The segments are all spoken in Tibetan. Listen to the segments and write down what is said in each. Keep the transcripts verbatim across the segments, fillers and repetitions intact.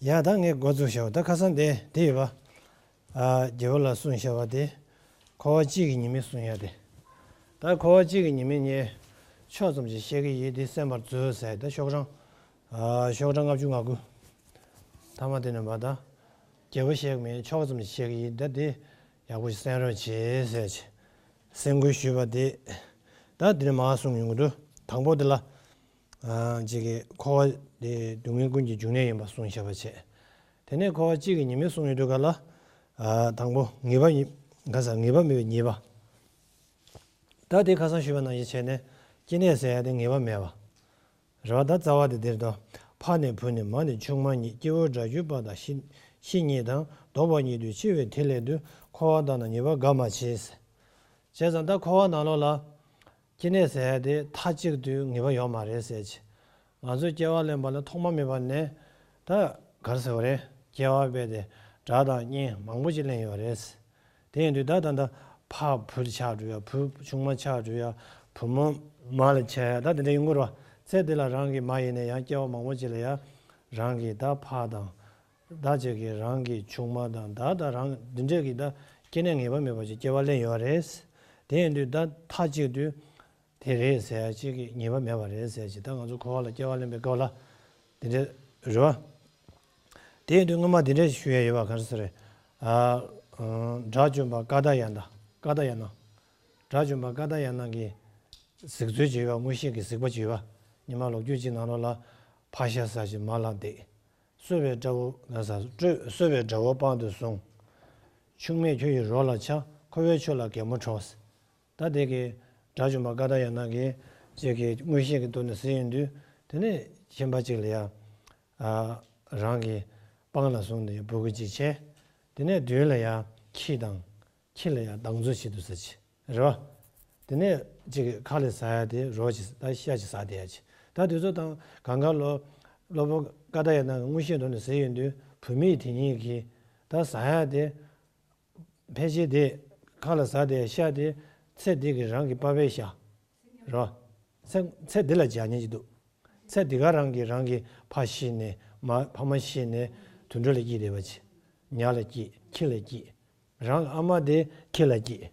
ཡ་ད་ངས་འགོ་བཙུགས་བྱའོ། ད་ཁ་སང་དེ་དེ་ཡོད་པ། ཨ་རྒྱལ་པོ་ལ་གསུངས་བཞག་པ་དེ། འཁོར་བ་གཅིག་གི་ཉི་མས་བསྲུང་ཡ་དེ། ད་འཁོར་བ་གཅིག་གི་ཉི་མས་ངས་ཕྱོགས་ཙམ་ཞིག་བཤད་ཀྱི་ཡིན། དེ་གསན་པར་མཛོད་ཟེར། ད་ཤོག་གྲངས་ཨ་ཤོག་གྲངས་ལྔ་བཅུ་ང་དགུ། ཐ་མ་དེ་ནས་མ་ད་རྒྱལ་པོ་བཤད་ཀྱི་མིན། ཕྱོགས་ཙམ་ཞིག་བཤད་ཀྱི་ཡིན། ད་དེ་ཡག་པོ་ཞིག་གསན་རོགས་བྱེད་ཟེར་བྱས་གསན་དགོས་ཞུས་པ་དེ། ད་དེ་ནས་མ་གསུངས་ཡོང་གི་འདུག་དང་པོ་དེ་ལ། ཨ་ཅིག་གིས་འཁོར་བ་དེ་སྡུག་བསྔལ་ཀུན་གྱི་འབྱུང་གནས་ཡིན་པ་གསུངས་བཞག་པ་བྱས། དེ་ནས་འཁོར་བ་གཅིག་གི་ཉི་མས་གསུངས་ཡོད་དུས་ག་ལ། ཨ་དང་པོ་ངེས་པ་ཉིད་ག་ས་ངེས་པ་མེད་པའི་ཉེས་པ། ད་དེ་ཁ་སང་ཞུས་པ་ནང་བཞིན་བྱས་ནས་སྐྱེ་གནས་ཟེར་ཡ་དེ་ངེས་པ་མེད་པ། རེད་བ། ད་རྩ་བ་དེ་འདིར་དོ། ཕ་ནས་བུ་ནས་མ་ནས་ཆུང་མ་ཉིད། སྐྱེ་བོ་དགྲ་གྱུར་པ་དང་ཤི་ཤི་ཉིད་དང་། བཟློག་པ་ཉིད་དུ་འཆི་བའི་དེ་ལས་འདུལ། འཁོར་བ་དག་ན་ཉེས་པ་དགའ་མ་བྱེད། བྱས་ཙང་ད་འཁོར་བ་ནང་ལོགས་ལ། སྐྱེ་གནས་ཟེར་ཡ་དེ་མཐའ་གཅིག་ཏུ་ངེས་པ་ཡོད་མ་རེད་ཟེར་གྱི། ང་ཚོས་སྐྱེ་བ་ལེན་པ་ལ་ཐོག་མ་མེད་པ་ནས་ད་ག་རེ་ཟེར་བ་རེད། སྐྱེ་བ་རྦད་དེ་དགྲ་དང་གཉེན་མང་པོ་ཅིག་ལེན་ཡོད་རེད། དེ་ཡིན་དུས་ད་ད་ད་ཕ་བུ་ཆགས་འགྲོ་ཡ། བུ་ཆུང་མ་ཆགས་འགྲོ་ཡ། བུ་མོ་མ་ལ་ཆགས་ཡ། ད་དེ་འདྲ་ཡོང་གི་རེད་བ། ཚེ་འདི་ལ་རང་གི་མ་ཡིན་ནའི་ཡང་སྐྱེ་བ་མང་པོ་ཅིག་ལ་ཡ་རང་གི་ད་ཕ་དང་། ད་ཅིག་གིས་རང་གི་ཆུང་མ་དང་ད་ད་རང་འདི་འདྲས་ཀྱི་ད་སྐྱེ་གནས་ངེས་པ་མེད་པ་ཅིག་སྐྱེ་བ་ལེན་ཡོད་རེད། དེ་ཡིན་དུས་ད་མཐའ་གཅིག་ཏུ་དེ་རེད་ཟེར་ཡ་ཅིག་གི་ངེས་པ་མེད་པ་རེད་ཟེར་ཅིག་ད་ང་ཚོ་འཁོར་བ་ལ་སྐྱེ་བ་ལེན་པའི་སྐབས་ལ་དེ་འདྲས་རེད་བ། དེ་ཡིན་དུས་སྔོན་མ་དེ་འདྲས་ཞུ་ཡ་ཡོད་པ་ག་རེ་ཟེར་རེད། ཨ་ཨ་དགྲ་བཅོམ་པ་ཀ་ཏ་ཡ་ན། ཀ་ཏ་ཡ་ན། དགྲ་བཅོམ་པ་ཀ་ཏ་ཡ་ན་གི་གཟིགས་ཚུལ་ཅིག་ཡོད་པ། མངོན་ཤེས་ཀྱི་གཟིགས་པ་ཅིག་ཡོད་པ། ཉི་མ་ལོ་རྒྱུས་ཅིག་ནང་ལོགས་ལ་ཕག་ཤ་ཟ་ཞིང་མ་ལ་བརྡེག་གསོད་པའི་དགྲ་བོ་ན་ས་སྤྲོད། གསོད་པའི་དགྲ་བོ་དཔང་དུ་བཟུང་། ཆུང་མས་ཁྱོད་ཀྱི་རོ་ལ་ཆགས། འཁོར་བའི་ཆུ་ལ་གད་མོ་འཕྲོག་ད་དེ་གི་དགྲ་བཅོམ་པ་ཀ་ཏ་ཡ་ན་གི་ཅིག་གི་མངོན་ཤེས་ཀྱི་ཐོག་ནས་གཟིགས་ཡོང་དུས། དེ་ནས་ཁྱིམ་པ་ཅིག་ལ་ཡ། ཨ་རང་གི་དཔང་ལ་བཟུང་སྟེ་སྤུ་གུ་ཅིག་བྱས། དེ་ནས་མདུན་ལ་ཡ་ཁྱི་དང་། ཁྱི་ལ་ཡང་བདག་འཛུགས་བྱེད་དུ་ཟེར་གྱི་རེད་བ། དེ་ནས་ཅིག་ཁ་ལ་ཟ་ཡ་དེ་རོ་ཅིག་ད་ཤ་ཅིག་ཟ་བསྡད་ཡ་ཅིག་ད་དུས་ཚོད་དང་གང་ག་ལོ། སློབ་དཔོན་ཀ་ཏ་ཡ་ན་གི་མངོན་ཤེས་ཐོག་ནས་ཟེར་ཡོང་དུས་བུད་མེད་དེ་གཉིས་ཀྱིས་ད་ཟ་ཡ་དེ་ཕལ་ཆེར་དེ་ཁ་ལ་ཟ་བསྡད་ཤ་དེ་ཚེ་འདི་གི་རང་གི་པ་ཕའི་ཤ་རེད་བ། ཚེ་ཚེ་འདི་ལ་བྱ་ཉན་གྱི་འདུག་ཚེ་འདི་ག་རང་གི་རང་གི་ཕ་ཤི་ནས་མ་ཕ་མ་ཤི་ནས་དུད་འགྲོ་ལ་སྐྱེས་བསྡད་པ་ཅིག་ཉ་ལ་སྐྱེས། ཁྱི་ལ་སྐྱེས། རང་གི་ཨ་མ་དེ་ཁྱི་ལ་སྐྱེས།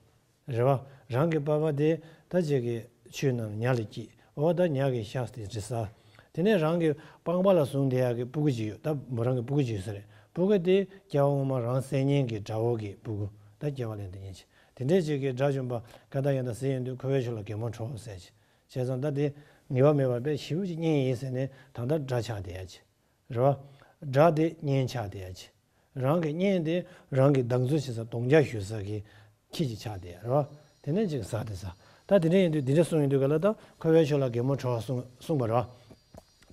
རེད་བ། རང་གི་པ་ཕ་དེ་ད་ཅིག་གི་ཆུའི་ནང་ཉ་ལ་སྐྱེས། འོ་ད་ཉ་གི་ཤ་དེ་ཅིག་ཟ། དེ་ནས་རང་གི་པང་པ་ལ་བཟུང་བསྡད་ཡག་གི་སྤུ་གུ་ཅིག་ཡོད། ད་མོ་རང་གི་སྤུ་གུ་ཅིག་ཡོད་ས་རེད། སྤུ་གུ་དེ་སྐྱེ་བ་སྔོན་མ་རང་བསད་ཉན་གྱི་དགྲ་བོ་གི་སྤུ་གུ་ད་སྐྱེ་བ་ལེན་དེ་ཉན་ཅིག་དེ་འདྲས་ཅིག་གི་དགྲ་བཅོམ་པ་ཀ་ཏ་ཡ་ན་ཟེར་ཡོང་དུས་འཁོར་བའི་ཆུ་ལ་གད་མོ་འཕྲོག་ཟེར་ཅིག་བྱས་ཙང་ད་དེ་ངེས་པ་མེད་པར་དཔེ་ཞེ་པོ་ཅིག་གཉེན་ཡིན་ཟེར་ནས་ད་ལྟ་དགྲ་ཆགས་བསྡད་ཡ་ཅིག་རེད་བ། དགྲ་དེ་གཉེན་ཆགས་བསྡད་ཡ་ཅིག་རང་གི་གཉེན་དེ་རང་གི་བདག་འཛིན་བྱེད་ས་གདོང་རྒྱག་ཞུ་ས་གི་ཁྱི་ཅིག་ཆགས་བསྡད་ཡ་རེད་བ། དེ་ནས་ཅིག་ཟ་དེ་ཟ། ད་དེ་འདྲ་ཡིན་དུས་དེ་འདྲ་གསུངས་ཡོང་དུས་ག་ལ་ད་འཁོར་བའི་ཆུ་ལ་གད་མོ་འཕྲོག་གསུངས་གསུངས་པ་རེད་བ།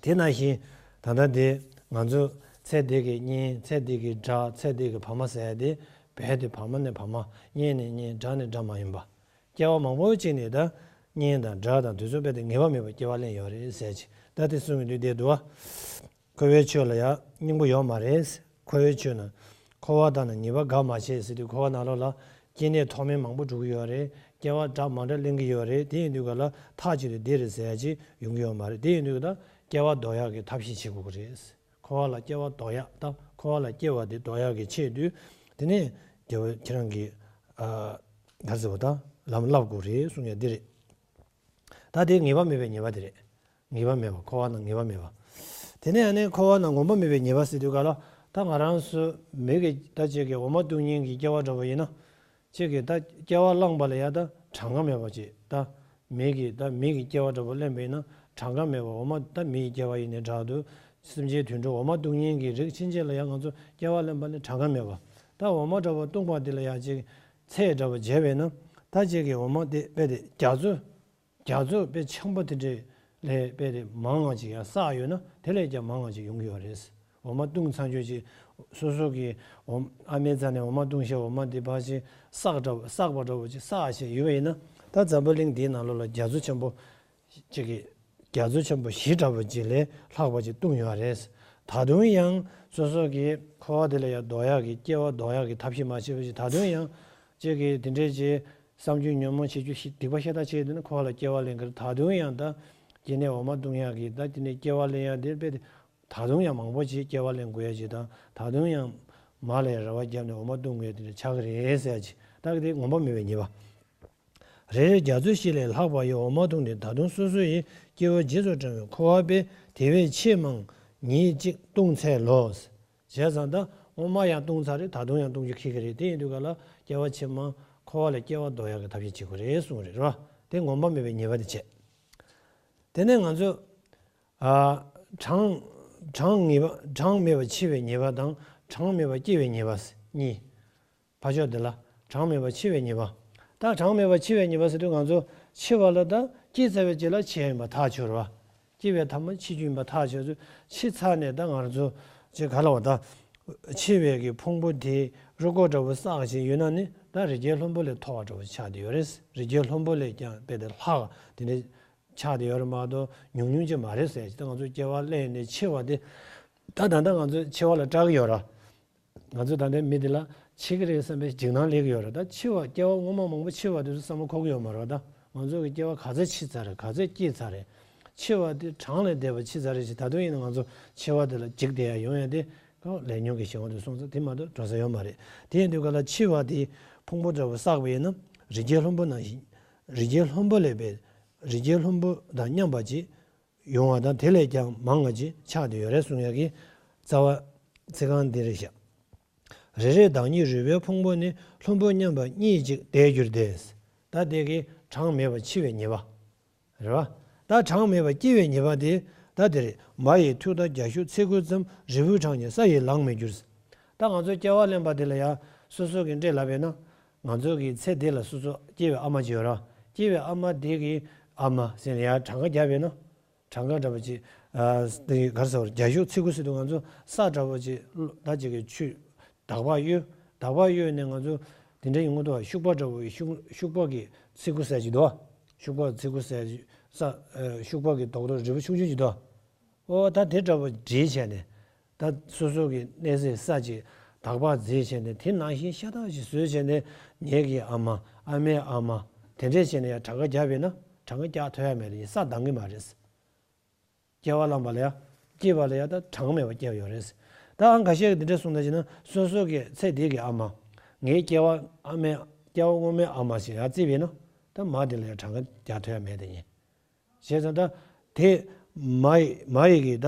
དེ་ནང་བཞིན་ད་ལྟ་དེ་ང་ཚོ་ཚེ་འདི་གི་གཉེན། ཚེ་འདི་གི་དགྲ། ཚེ་འདི་གི་ཕ་མ་ཟེར་ཡ་དེ་རྦད་དེ་བར་མ་ནས་བར་མ། གཉེན་ནས་གཉེན། དགྲ་ནས་དགྲ་མ་ཡིན་པ། སྐྱེ་བ་མང་པོ་ཅིག་ནས་ད་གཉེན་དང་དགྲ་དང་དེ་ཚོ་རྦད་དེ་ངེས་པ་མེད་པར་སྐྱེ་བ་ལེན་ཡོད་རེད་ཟེར་གྱི་ད་དེ་གསུངས་ཡོང་དུས་བསྡད་འདུག་བ། འཁོར་བའི་ཆོས་ལ་ཡང་སྙིང་པོ་ཡོད་མ་རེད། འཁོར་བའི་ཆོས་ན། འཁོར་བ་དག་ན་ཉེས་པ་དགའ་མ་བྱེད་ཟེར་དུས་འཁོར་བ་ནང་ལོགས་ལ་སྐྱེ་གནས་མཐོ་དམན་མང་པོ་འགྲོ་གི་ཡོད་རེད། སྐྱེ་བ་འདྲ་མ་འདྲ་ལེན་གི་ཡོད་རེད། དེ་ཡིན་དུས་ག་ལ་མཐའ་གཅིག་ཏུ་འདི་རེད་ཟེར་ཡ་ཅིག་ཡོང་གི་ཡོད་མ་རེད། དེ་ཡིན་དུས་ད་སྐྱེ་བ་ལྡོག་ཡག་གི་ཐབས་ཤེས་བྱེད་དགོས་ཀྱི་རེད། འཁོར་བ་ལ་སྐྱེ་བ་ལྡོག་ཡག་ད་འཁོར་བ་ལ་སྐྱེ་བ་དེ་ལྡོག་ཡག་གི་ཆེད་དུ་དེ་ནས་རྒྱལ་བ་ཁྱེད་རང་གིས་ཨ་ག་རེ་ཟེར་བ་ད་ལམ་བསླབ་དགོས་རེད་གསུང་ཡ་འདི་རེད། ད་དེ་ངེས་པ་མེད་པའི་ཉེས་པ་དེ་རེད། ངེས་པ་མེད་པ། འཁོར་བ་ན་ངེས་པ་མེད་པ། དེ་ནས་ཨ་ནི་འཁོར་བ་ན་ངོམས་པ་མེད་པའི་ཉེས་པ་ཟེར་དུས་ག་ལ་ད་ང་རང་ཚོ་མི་གི་ད་ཅིག་གི་འོ་མ་བཏུང་མཁན་གྱི་སྐྱེ་བ་འདྲ་པོ་ཡིན་ན། ཅིག་གི་ད་སྐྱེ་བ་བླངས་པ་ལ་ཡ་ད་གྲངས་ཀ་མེད་པ་ཅིག་ད་མི་གི་ད་མི་གི་སྐྱེ་བ་འདྲ་པོ་ལེན་པ་ཡིན་ན་གྲངས་ཀ་མེད་པ། འོ་མ་ད་མི་ཡི་སྐྱེ་བ་ཡིན་ནའི་འདྲ་འདུག་སེམས་ཅན་དུད་འགྲོ་འོ་མ་བཏུང་མཁན་གྱི་རིགས་ཕྱིན་ཆད་ལ་ཡ་ང་ཚོ་སྐྱེ་བ་ལེན་པ་ནི་གྲངས་ཀ་མེད་པ། ད་འོ་མ་འདྲ་པོ་བཏུང་བ་དེ་ལ་ཡ་ཅིག་ཚད་འདྲ་པོ་བྱས་པ་ཡིན་ན་ད་ཅིག་གི་འོ་མ་དེ་དཔེ་དེ་རྒྱ་མཚོ། རྒྱ་མཚོ་དཔེ་ཆེན་པོ་དེ་འདྲས་ལས་དཔེ་དེ་མང་བ་ཅིག་ཡང་བསགས་ཡོད་ན་དེ་ལས་ཀྱང་མང་བ་ཅིག་ཡོང་གི་ཡོད་རེད། འོ་མ་བཏུང་ཚར་ཆོད་ཅིག་སོ་སོ་གི་འོ་ཨ་མའི་རྩ་ནས་འོ་མ་བཏུང་བྱས་འོ་མ་དེ་ཕར་ཅིག་བསགས་འདྲ་བོ་བསགས་པ་འདྲ་བོ་ཅིག་བསགས་བྱས་ཡོད་པ་ཡིན་ན་ད་འཛམ་བུ་གླིང་འདིའི་ནང་ལོགས་ལ་རྒྱ་མཚོ་ཆེན་པོ་ཅིག་གི་རྒྱ་མཚོ་ཆེན་པོ་བཞི་འདྲ་བོ་ཅིག་ལས་ལྷག་པ་ཅིག་བཏུང་ཡོད་རེད། ད་དུང་ཡང་སོ་སོ་གི་འཁོར་བ་དེ་ལ་ཡང་ལྡོག་ཡག་གི་སྐྱེ་བ་ལྡོག་ཡག་གི་ཐབས་ཤེས་མ་བྱས་པ་ཅིག་ད་དུང་ཡང་ཅིག་གི་དེ་འདྲས་ཅིག་བསམ་རྒྱུ་ཉོན་མོངས་བྱེད་རྒྱུ་ཞིག་སྡིག་པ་ཤ་སྟག་བྱས་དེ་ནི་འཁོར་བ་ལ་སྐྱེ་བ་ལེན་གི་རེད། ད་དུང་ཡང་ད་སྐྱེ་གནས་འོ་མ་བཏུང་ཡག་གི་ད་དེ་ནས་སྐྱེ་བ་ལེན་ཡག་དེ་དཔེ་དེ་ ད་དུང་ཡང་མང་པོ་ཅིག་སྐྱེ་བ་ལེན་དགོས་ཡ་ཅིག་དང་། ད་དུང་ཡང་མར་ལ་ཡང་རེ་བ་བརྒྱབ་ནས་འོ་མ་བཏུང་དགོས་ཡ་དེ་འདྲ་ཆགས་ཀྱི་རེད་ཟེར་ཡ་ཅིག་ད་གི་དེ་ངོམས་པ་མེད་པའི་ཉེས་པ། རེ་རེ་རྒྱ་མཚོ་བཞི་ལས་ལྷག་པ་ཡི་འོ་མ་བཏུང་སྟེ། ད་དུང་སོ་སོ་ཡི་སྐྱེ་བ་རྗེས་སུ་འབྲང་བའི་འཁོར་བ་པས། དེ་བས་ཆེས་མང་ཉིད་གཅིག་བཏུང་འཚལ་ལོ། བྱས་ཙང་ད་སྔོན་མ་ཡང་བཏུང་ཚར་རེད། ད་དུང་ཡང་བཏུང་རྒྱུ་ཁེལ་གྱི་རེད། དེ་ཡིན་དུས་ག་ལ་སྐྱེ་བ་ཕྱི་མ་འཁོར་བ་ལས་སྐྱེ་བ་ལྡོག་ཡག་གི་ཐབས་ཤེས་བྱེད་དགོས་རེད་གསུངས་རེད། རེད་བ། དེ་ངོམས་པ་མེད་པའི་ཉེས་པ་དེ་བྱས། དེ་ནས་ང་ཚོ་ཨ་གྲངས་གྲངས་ངེས་པ་གྲངས་མེད་པ་འཆི་བའི་ཉེས་པ་དང་། གྲངས་མེད་པ་སྐྱེ་བའི་ཉེས་པ་གཉིས། ཕ་ཕྱོགས་འདི་ལ་གྲངས་མེད་པ་འཆི་བའི་ཉེས་པ། ད་གྲངས་མེད་པ་འཆི་བའི་ཉེས་པ་ཟེར་དུས་ང་ཚོ་འཆི་བ་ལ་ད་སྐྱེས་ཚར་བའི་རྗེས་ལ་འཆི་ཡ་ཡིན་པ་ཐག་ཆོད་རེད་བ། སྐྱེས་པའི་མཐའ་མ་འཆི་རྒྱུ་ཡིན་པ་ཐག་ཆོད་ཚུལ། འཆི་ཚར་ནས་ད་ང་ཚོ་ཅིག་ག་ལ་བ་ད་འཆི་བའི་གི་ཕུང་པོ་དེ་རུས་ཀོག་འདྲ་བོ་བསགས་བཞིན་ཡོད་ན་ནི། ད་རི་རྒྱལ་ལྷུན་པོ་ལས་མཐོ་བ་འདྲ་བོ་ཆགས་བསྡད་ཡོད་རེད། རི་རྒྱལ་ལྷུན་པོ་ལས་ཀྱང་དཔེ་དེ་ལྷག་དེ་འདྲའི་ཆགས་བསྡད་ཡོད་རེད་མ་གཏོགས་ཉུང་ཉུང་ཅིག་མ་རེད་ཟེར། ད་ང་ཚོ་སྐྱེ་བ་ལེན་ནས་འཆི་བ་དེ། ད་ད་ལྟ་ང་ཚོ་འཆི་བ་ལ་སྐྲག་གི་ཡོད་ར། ང་ཚོ་ད་ལྟའི་མི་འདི་ལ་འཆི་གི་རེད་བསམ་པའི་འཇིགས་སྣང་སླེབས་ཀྱི་ཡོད་རེད། ད་འཆི་བ་སྐྱེ་བ་སྔོན་མ་མང་པོ་འཆི་བ་དེ་ཚོ་བསམ་བློ་འཁོར་གྱི་ཡོད་མ་རེད། ད་ང་ཚོ་གི་སྐྱེ་བ་ག་ཚོད་འཆི་ཚར་རེད། ག་ཚོད་སྐྱེས་ཚར་རེད། འཆི་བ་དེ་གྲངས་ལས་འདས་པ་འཆི་ཚར་རེད་ཞེས། ད་དུང་ཡིན་ན་ང་ཚོ་འཆི་བ་དེ་ལ་འཇིགས་བསྡད་ཡ་ཡོང་ཡ་དེ་ཁོ་ལས་ཉོན་གྱི་ཞེན་པ་དེ་སོང་ཙང་དེ་མ་གཏོགས་འགྲོ་ས་ཡོད་མ་རེད། དེ་ཡིན་དུས་ག་ལ་འཆི་བ་དེ་ཕུང་པོ་འདྲ་བོ་བསགས་པ་ཡིན་ན་རི་རྒྱལ་ལྷུན་པོ་ནང་བཞིན། རི་རྒྱལ་ལྷུན་པོ་ལས་པའི་རི་རྒྱལ་ལྷུན་པོ་དང་མཉམ་པ་ཅིག་ཡོང་བ་དང་། དེ་ལས་ཀྱང་མང་བ་ཅིག་ཆགས་བསྡད་ཡོད་རེད་གསུང་ཡག་གི་རྩ་བ་ཚིག་རྐང་འདི་རེད་ཤག་རེ་རེ་བདག་ཉིད་རུས་པའི་ཕུང་པོ་ནི། ལྷུན་པོ་མཉམ་པ་གཉིས་གཅིག་འདས་གྱུར་ཏེ། ད་དེ་གི་གྲངས་མེད་པ་འཆི་བའི་ཉེས་པ་རེད་བ། ད་གྲངས་མེད་པ་སྐྱེ་བའི་ཉེས་པ་དེ་ད་དེ་རེད། མ་ཡི་ཐུག་མཐའ་རྒྱ་ཤུག་ཚི་གུ་ཙམ། རིལ་བུ་གྲངས་ཀྱིས་ས་ཡིས་ལང་མི་འགྱུར། ད་ང་ཚོ་སྐྱེ་བ་ལེན་པ་དེ་ལ་ཡ་སོ་སོ་གི་འདྲེ་ལབ་པས་ན། ང་ཚོ་གི་ཚེ་འདི་ལ་སོ་སོ་སྐྱེ་བའི་ཨ་མ་ཅིག་ཡོད་ར། སྐྱེ་བའི་ཨ་མ་དེ་གི་ཨ་མ་ཟེར་ནས་ཡ་གྲངས་ཀ་བརྒྱབ་པས་ན། གྲངས་ཀ་འདྲ་པོ་ཅིག་ཨ་དེ་ག་རེ་ཟེར་བ། རྒྱ་ཤུག་ཚི་གུ་ཟེར་དུས་ང་ཚོ་ས་འདྲ་པོ་ཅིག་ད་ཅིག་གི་ཆུ་འདག་པ་གཡོས། འདག་པ་གཡོས་ནས་ང་ཚོ་དེ་འདྲ་ཡོང་གི་འདུག་བ། ཤུག་པ་འདྲ་པོ་ཡི་ཤུག་ཤུག་པ་གི་ཚི་གུ་ཟེར་ཅིག་འདུག་བ། ཤུག་པ་ཚི་གུ་ཟེར་ཅིག་ས་ཨ་ཤུག་པ་གི་རྡོག་རྡོག་རིལ་བུ་ཆུང་ཆུང་ཅིག་འདུག་བ། ཨོ་ད་དེ་འདྲ་པོ་བྲིས་བྱས་ནས། ད་སོ་སོ་གི་གནས་སའི་ས་ཅིག་འདག་པ་བརྫིས་བྱས་ནས། དེ་ནང་བཞིན་ཤ་སྟག་ཅིག་བཟོས་བྱས་ནས། ངེད་ཀྱི་ཨ་མ། ཨ་མའི་ཨ་མ། དེ་འདྲས་བྱས་ནས་ཡ་གྲངས་ཀ་བརྒྱབ་པས་ན་གྲངས་ཀ་རྒྱག་ཐུབ་ཡ་མེད་རེད། ས་འདང་གི་མ་རེད། སྐྱེ་བ་བླངས་པ་ལ་ཡ། སྐྱེས་པ་ལ་ཡ་ད་གྲངས་མེད་པ་སྐྱེ་བ་ཡོད་རེད། ད་ཨང་ཁ་ཤས་ཀྱིས་འདི་འདྲ་གསུངས་ད་ཅིག་ན། སོ་སོ་གི་ཚེ་འདི་གི་ཨ་མ། ངའི་སྐྱེ་བ་ཨ་མའི་སྐྱེ་བ་སྔོན་མའི་ཨ་མ་ཞེས་ཡར་བརྩིས་པས་ན། ད་མ་དེ་ལ་ཡ་གྲངས་ཀ་རྒྱག་ཐུབ་ཡ་མེད་དེ་ཡིན། བྱས་ཙང་ད་དེ་མ་ཡི་མ་ཡི་གི་ད་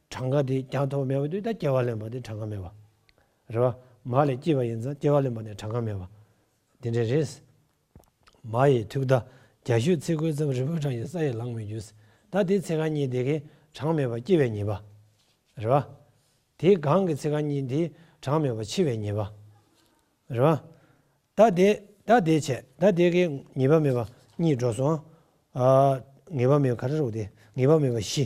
གྲངས་ཀ་དེ་རྒྱག་ཐུབ་མེད་པ་དུས། ད་སྐྱེ་བ་ལེན་པ་དེ་གྲངས་ཀ་མེད་པ་རེད་བ། མ་ལས་སྐྱེས་པ་ཡིན་ཙང་སྐྱེ་བ་ལེན་པ་དེ་གྲངས་ཀ་མེད་པ་དེ་འདྲ་རེད། མ་ཡི་ཐུག་མཐའ་རྒྱ་ཤུག་ཚི་གུ་ཙམ། རིལ་བུ་གྲངས་ཀྱིས་ས་ཡིས་ལང་མི་འགྱུར། ད་དེ་ཚིག་རྐང་གཉིས་དེ་གིས་གྲངས་མེད་པ་སྐྱེ་བའི་ཉེས་པ་རེད་བ། དེའི་སྒང་གི་ཚིག་རྐང་གཉིས་དེ་གྲངས་མེད་པ་འཆི་བའི་ཉེས་པ་རེད་བ། ད་དེ་ད་དེ་བྱས། ད་དེ་གིས་ཉེས་པ་མེད་པ་གཉིས་འགྲོ་སོང་། ཨ། ཉེས་པ་མེད་པ་ག་རེ་རེད་དེ། ཉེས་པ་མེད་པ་བཞི།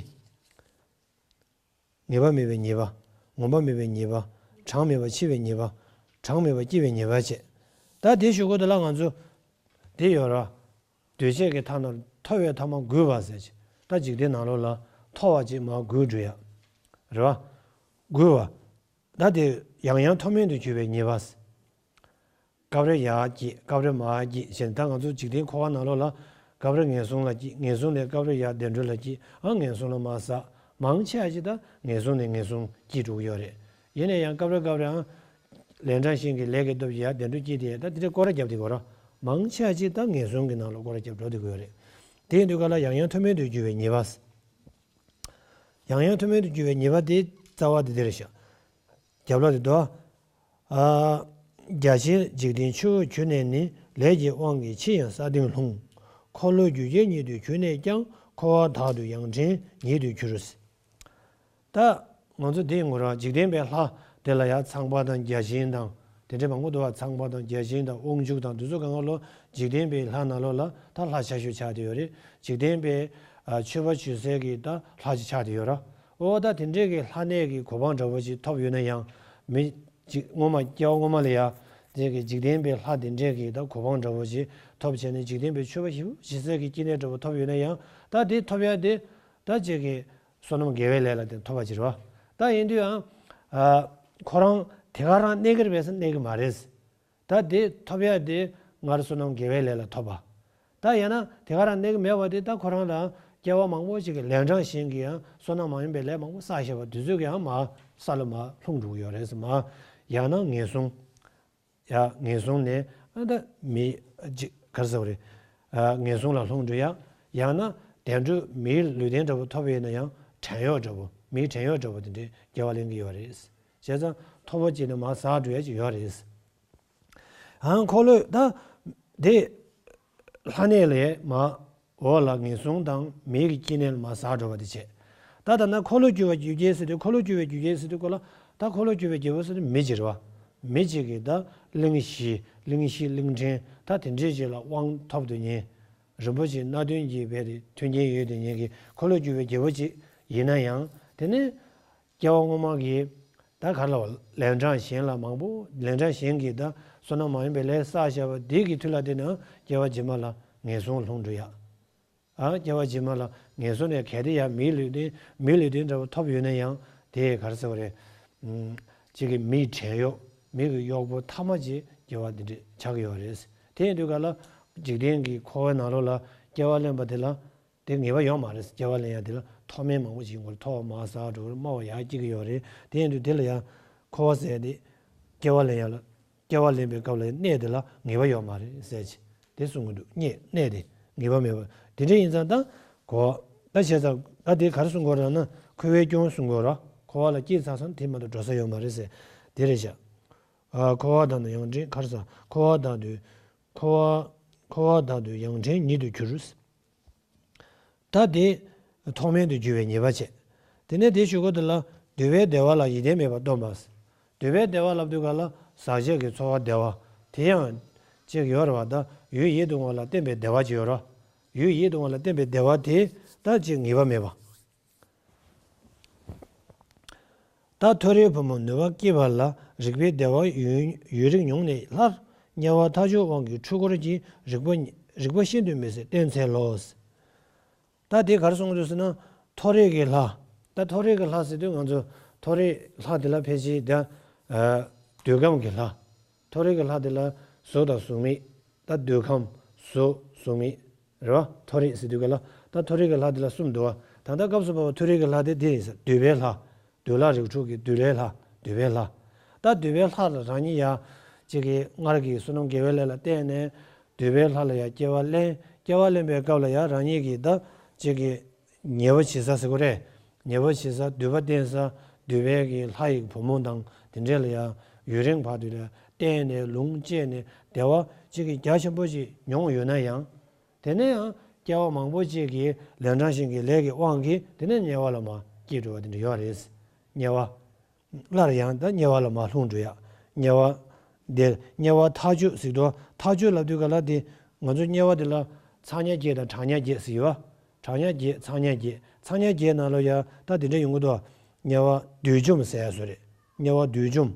ངེས་པ་མེད་པའི་ཉེས་པ། ངོམས་པ་མེད་པའི་ཉེས་པ། གྲངས་མེད་པ་འཆི་བའི་ཉེས་པ། གྲངས་མེད་པ་སྐྱེ་བའི་ཉེས་པ་བྱས། ད་དེ་ཞུ་དགོས་དེ་ལ་ང་ཚོ་དེ་ཡོད་ར། འདུས་བྱས་ཀྱི་མཐའ་རྣམས་ཐོབ་པའི་ཐ་མ་རྒུད་པ་ཟེར་ཅིག་ད་འཇིག་རྟེན་ནང་ལོགས་ལ་ཐོབ་པ་ཅིག་མར་རྒུད་འགྲོ་ཡ་རེད་བ། རྒུད་པ། ད་དེ་ཡང་ཡང་ཐོབ་མིན་དུ་གྱུར་པའི་ཉེས་པ། སྐབས་རེ་ཡར་སྐྱེ། སྐབས་རེ་མར་སྐྱེ་བྱས་ནས། ད་ང་ཚོ་འཇིག་རྟེན་འཁོར་བ་ནང་ལོགས་ལ་སྐབས་རེ་ངན་སོང་ལ་སྐྱེ། ངན་སོང་ནས་སྐབས་རེ་ཡར་བདེ་འགྲོ་ལ་སྐྱེ། ཨ། ངན་སོང་ལ་མར་ཟག་མང་ཆེ་བ་ཞིག་ད་ངན་སོང་ནས་ངན་སོང་སྐྱེ་འགྲོ་གི་ཡོད་རེད། ཡིན་ན་ཡང་སྐབས་རེ་སྐབས་རེ་ཨ། ལན་གྲངས་ཤིག་གི་ལས་ཀྱི་སྟོབས་ཀྱིས་ཡར་བདེ་འགྲོ་སྐྱེས་ཏེ། ད་དེ་འདྲའི་སྐོར་ར་བརྒྱབ་བསྡད་ཀྱི་ཡོད་ར། མང་ཆེ་བ་ཞིག་ད་ངན་སོང་གི་ནང་ལ་སྐོར་ར་བརྒྱབ་འགྲོ་བསྡད་ཀྱི་ཡོད་རེད། དེ་ཡིན་དུས་ག་ལ་ཡང་ཡང་ཐོབ་མིན་དུ་གྱུར་པའི་ཉེས་པ། ཡང་ཡང་ཐོབ་མིན་དུ་གྱུར་པའི་ཉེས་པ་དེ་རྩ་བ་དེ་དེ་རེད་ཤག་རྒྱབ་ལོགས་དེ་དོ། ཨ། རྒྱ་ཆེན་འཇིག་རྟེན་ཆུ་བོར་གྱུར་ནས་ནི། ལས་ཀྱི་དབང་གིས་འཆི་ཡང་ས་སྟེང་ལྷུང་། འཁོར་ལོ་རྒྱུ་རྐྱེན་ཉིད་དུ་གྱུར་ནས་ཀྱང་། འཁོར་བ་དག་ཏུ་ཡང་ཕྲན་ཉིད་དུ་གྱུར། ད་ང་ཚོ་དེའི་ངོ་ར་འཇིག་རྟེན་པའི་ལྷ་དེ་ལ་ཡ་ཚངས་པ་དང་བརྒྱ་བྱིན་དང་དེ་འདྲའི་མང་པོ་འདུག་བ། ཚངས་པ་དང་བརྒྱ་བྱིན་དང་དབང་ཕྱུག་དང་དེ་ཚོ་གང་ག་ལོ་འཇིག་རྟེན་པའི་ལྷ་ནང་ལོགས་ལ་ད་ལྷ་ཆེ་ཤོས་ཆགས་བསྡད་ཡོད་རེད། འཇིག་རྟེན་པའི་ཨ་མཆོད་པ་བྱེད་སའི་གི་ད་ལྷ་ཅིག་ཆགས་བསྡད་ཡོད་ར། ཨོ་ད་དེ་འདྲའི་གི་ལྷ་གནས་ཀྱི་གོ་འཕང་འདྲ་པོ་ཅིག་ཐོབ་ཡོད་ན་ཡང་། མི་ཅིག་སྔོན་མ་སྐྱེ་བ་སྔོན་མ་ལ་ཡ་དེ་གི་འཇིག་རྟེན་པའི་ལྷ་དེ་འདྲའི་གི་ད་གོ་འཕང་འདྲ་པོ་ཅིག་ཐོབ་བྱས་ནས་འཇིག་རྟེན་པའི་མཆོད་པ་ཞིབ་བྱེད་སའི་གི་སྐྱེ་གནས་འདྲ་པོ་ཐོབ་ཡོད་ན་ཡང་། ད་དེ་ཐོབ་ཡ་དེ་ད་ཅིག་གི་བསོད་ནམས་དགེ་བའི་ལས་ལ་བརྟེན་ཐོབ་པ་ཅིག་རེད་བ། ད་ཡིན་དུས་ཡང་ཨ་ཁོ་རང་དེ་ག་རང་གནས་ཀྱི་རེད་པས་ཟེར་གནས་ཀྱི་མ་རེད། ད་དེ་ཐོབ་ཡ་དེ་སྔར་བསོད་ནམས་དགེ་བའི་ལས་ལ་ཐོབ་པ། ད་ཡང་ན་དེ་ག་རང་གནས་ཀྱི་མེད་པ་དེ་ད་ཁོ་རང་ལ་ སྐྱེ་བ་མང་པོ་ཞིག་གི་ལན་གྲངས་གཞན་གྱི་ཡང་བསོད་ནམས་མ་ཡིན་པའི་ལས་མང་པོ་བསགས་བཞག་པ་དེ་ཚོ་གི་ཡང་མར་ས་ལ་མར་ལྷུང་འགྲོ་གི་ཡོད་རེད་ཟེར། མར་ཡང་ན་ངན་སོང་། ཡང་ངན་སོང་ནས་ཨ་ད་མི་ཅིག་ག་རེ་ཟེར་བ་རེད། ཨ་ངན་སོང་ལ་ལྷུང་འགྲོ་ཡ། ཡང་ན་བདེ་འགྲོ་མིའི་ལུས་རྟེན་འདྲ་པོ་ཐོབ་ཡོད་ན་ཡང་བྲན་གཡོག་འདྲ་པོ་མིའི་བྲན་གཡོག་འདྲ་པོ་དེ་འདྲའི་སྐྱེ་བ་ལེན་གྱི་ཡོད་རེད། བྱས་ཙང་ཐོབ་པ་ཅིག་ནས་མར་ཟག་འགྲོ་ཡ་ཅིག་ཡོད་རེད། ཨང་འཁོར་ལོས་ད་དེ་ལྷ་གནས་ལས་མར་འོག་ལ་ངན་སོང་དང་མིའི་གི་སྐྱེ་གནས་ལ་མར་ཟག་འགྲོ་བ་དེ་བྱས། ད་ད་ན་འཁོར་ལོས་སྒྱུར་བའི་རྒྱུ་རྐྱེན་ཟེར་དུས་འཁོར་ལོས་སྒྱུར་བའི་རྒྱུ་རྐྱེན་ཟེར་དུས་གོ་ལ་ད་འཁོར་ལོས་སྒྱུར་བའི་རྒྱལ་པོ་ཟེར་དུས་མི་ཅིག་རེད་བ། མི་ཅིག་གིས་ད་གླིང་བཞི་གླིང་བཞི་གླིང་ཕྲན་ད་དེ་འདྲས་ཅིག་ལ་དབང་ཐོབ་དུ་ཉན། རིན་པོ་ཆེ་སྣ་བདུན་གྱི་བས་དེ་མཐུན་རྐྱེན་ཡོད་དུ་ཉན་གྱི་འཁོར་ལོས་སྒྱུར་བའི་རྒྱལ་པོ་ཅིག་ཡིན་ན་ཡང་དེ་ནི། སྐྱེ་བ་སྔོན་མ་གི་ད་ག་རེ་ལབ་པ་ལན་གྲངས་གཞན་ལ་མང་པོ་ལན་གྲངས་གཞན་གྱི་ད་བསོད་ནམས་མ་ཡིན་པའི་ལས་བསགས་བཞག་པ་འདི་གི་མཐུ་ལ་བརྟེན་ནས་སྐྱེ་བ་རྗེས་མ་ལ་ངན་སོང་ལྷུང་འགྲོ་ཡ། ཨ་སྐྱེ་བ་རྗེས་མ་ལ་ངན་སོང་ནས་གལ་ཏེ་ཡང་མིའི་ལུས་རྟེན་མིའི་ལུས་རྟེན་འདྲ་པོ་ཐོབ་ཡོད་ན་ཡང་དེ་ག་རེ་ཟེར་བ་རེད། ཨུམ། གཅིག་གི་མིའི་བྲན་གཡོག་མི་གི་གཡོག་པོ་ཐ་མ་ཅིག་སྐྱེ་བ་འདི་འདྲ་ཆགས་ཀྱི་ཡོད་རེད། དེ་ཡིན་དུས་ག་ལ་འཇིག་རྟེན་གྱི་འཁོར་བའི་ནང་ལོགས་ལ་སྐྱེ་བ་ལེན་པ་དེ་ལ། དེ་ངེས་པ་ཡོད་མ་རེད། སྐྱེ་བ་ལེན་ཡ་དེ་ལ་མཐོ་དམན་མང་པོ་ཞིག་ཡོང་གི་རེད། མཐོ་བ་མར་ཟག་འགྲོ་གི་རེད། དམའ་བ་ཡར་སྐྱེ་གི་ཡོད་རེད། དེ་ཡིན་དུས་དེ་ལ་ཡང་འཁོར་བ་ཟེར་ཡ་དེ་སྐྱེ་བ་ལེན་ཡ་ལ་སྐྱེ་བ་ལེན་པའི་སྐབས་ལ་གནས་དེ་ལ་ངེས་པ་ཡོད་མ་རེད་ཟེར་གྱི་དེ་གསུང་གི་འདུག་གནས་གནས་དེ་ངེས་པ་མེད་པ་དེ་འདྲ་ཡིན་ཙང་ད་གོ་ད་བྱས་ཙང་ད་དེ་ག་རེ་གསུང་གི་ཡོད་རེད་ན་འཁོར་བའི་སྐྱོན་གསུང་གི་ཡོད་རེད། འཁོར་བ་ལ་སྐྱེས་ཚར་སོང་དེ་མ་གཏོགས་འགྲོ་ས་ཡོད་མ་རེད་ཟེར་དེ་རེད་ཤག་ཨ་འཁོར་བ་དང་ནི་ཡང་འདྲེས་ག་རེ་ཟེར་འཁོར་བ་དང་དུ་འཁོར་བ་འཁོར་བ་དང་དུ་ཡང་འདྲེས་ཉིད་དུ་གྱུར། ད་དེ་མཐོ་དམན་དུ་འགྱུར་བའི་ཉེས་པ་བྱས། དེ་ནས་དེའི་གཞུག་གུ་དེ་ལ་འདོད་པའི་བདེ་བ་ལ་ཡིད་བརྟན་མེད་པར་སྟོན་པ། འདོད་པའི་བདེ་བ་ལབ་དུས་ག་ལ་ཟག་བཅས་ཀྱི་ཚོར་བ་བདེ་བ་དེ་ཡང་ཅིག་ཡོད་རེད་བ། ད་ཡུལ་ཡིད་དུ་འོང་བ་ལ་བརྟེན་པའི་བདེ་བ་ཅིག་ཡོད་རེད། ཡུལ་ཡིད་དུ་འོང་བ་ལ་བརྟེན་པའི་བདེ་བ་དེ་ད་ཅིག་ངེས་པ་མེད་པ། ད་མཐོ་རིས་བུ་མོ་ནུས་པ་སྐྱེས་པ་ལ་རིག་པའི་བདེ་བ་ཡུན་ཡུན་རིང་མྱོང་ནས་སླར་དམྱལ་བ་མཐའ་བརྒྱུད་དབང་གིས་འཁྲུལ་འཁོར་གྱི་རིག་པ་རིག་པ་ཤིན་ཏུ་མི་གསལ་སྟོན་འཚལ་ལོ། ད་དེ་ག་རེ་གསུང་གི་འདུག་ཟེར་ན། མཐོ་རིས་ཀྱི་ལྷ། ད་མཐོ་རིས་ཀྱི་ལྷ་ཟེར་དུས་ང་ཚོ་མཐོ་རིས་ལྷ་དེ་ལ་ཕལ་ཆེར་ད་འདོད་ཁམས་ཀྱི་ལྷ། མཐོ་རིས་ཀྱི་ལྷ་དེ་ལ་གཟུགས་དང་གཟུགས་མེད། ད་འདོད་ཁམས་གཟུགས་གཟུགས་མེད་རེད་བ། མཐོ་རིས་ཟེར་དུས་ག་ལ་ད་མཐོ་རིས་ཀྱི་ལྷ་དེ་ལ་གསུམ་འདུག་བ། ད་ལྟ་སྐབས་སུ་བབ་པ་མཐོ་རིས་ཀྱི་ལྷ་དེ་འདི་ཡིན་ཟེར། འདོད་པའི་ལྷ། འདོད་ལྷ་རིགས་དྲུག་གི་འདོད་པའི་ལྷ། འདོད་པའི་ལྷ། ད་འདོད་པའི་ལྷ་ལ་རང་ཉིད་ཡ། གཅིག་གིས་སྔར་གྱི་བསོད་ནམས་དགེ་བའི་ལས་ལ་བརྟེན་ནས། འདོད་པའི་ལྷ་ལ་ཡ་སྐྱེ་བ་ལེན། སྐྱེ་བ་ལེན་པའི་སྐབས་ལ་ཡ་རང་ཉིད་ཀྱིས་ད་གཅིག་གིས་ཉེ་བ་བྱེད་ས་ཟེར་དགོས་རེད། ཉེ་བ་བྱེད་ས་འདོད་པ་བརྟེན་ས་འདོད་པའི་གི་ལྷ་ཡི་བུ་མོ་དང་དེ་འདྲས་ལ་ཡ་ཡུན་རིང་བར་དུ་ལ་བརྟེན་ནས་ལུང་བཅད་ནས་བདེ་བ་གཅིག་གིས་རྒྱ་ཆེན་པོ་ཞིག་མྱོང་ཡོད་ན་ཡང་། དེ་ནས་ཡང་སྐྱེ་བ་མང་པོ་ཅིག་གི་ལན་གྲངས་གཞན་གྱི་ལས་ཀྱི་དབང་གིས་དེ་ནས་དམྱལ་བ་ལ་མར་སྐྱེས་འགྲོ་བ་དེ་འདྲ་ཡོད་རེད། དམྱལ་བ། སླར་ཡང་ད་དམྱལ་བ་ལ་མར་ལྷུང་འགྲོ་ཡ། དམྱལ་བ། འདིར་དམྱལ་བ་མཐའ་བརྒྱུད་ཟེར་དུས། མཐའ་བརྒྱུད་ལབ་དུས་ག་ལ་དེ་ང་ཚོ་དམྱལ་བ་དེ་ལ་ཚ་དམྱལ་བརྒྱད་དང་གྲང་དམྱལ་བརྒྱད་ཟེར་ཡོད་བ། གྲང་དམྱལ་བརྒྱད་ཚ་དམྱལ་བརྒྱད་ཚ་དམྱལ་བརྒྱད་ནང་ལོགས་ཡ་ད་དེ་འདྲ་ཡོང་གི་འདུག་དམྱལ་བ་བསྡུས་འཇོམས་ཟེར་ཡ་བཟོ་རེད། དམྱལ་བ་བསྡུས་འཇོམས།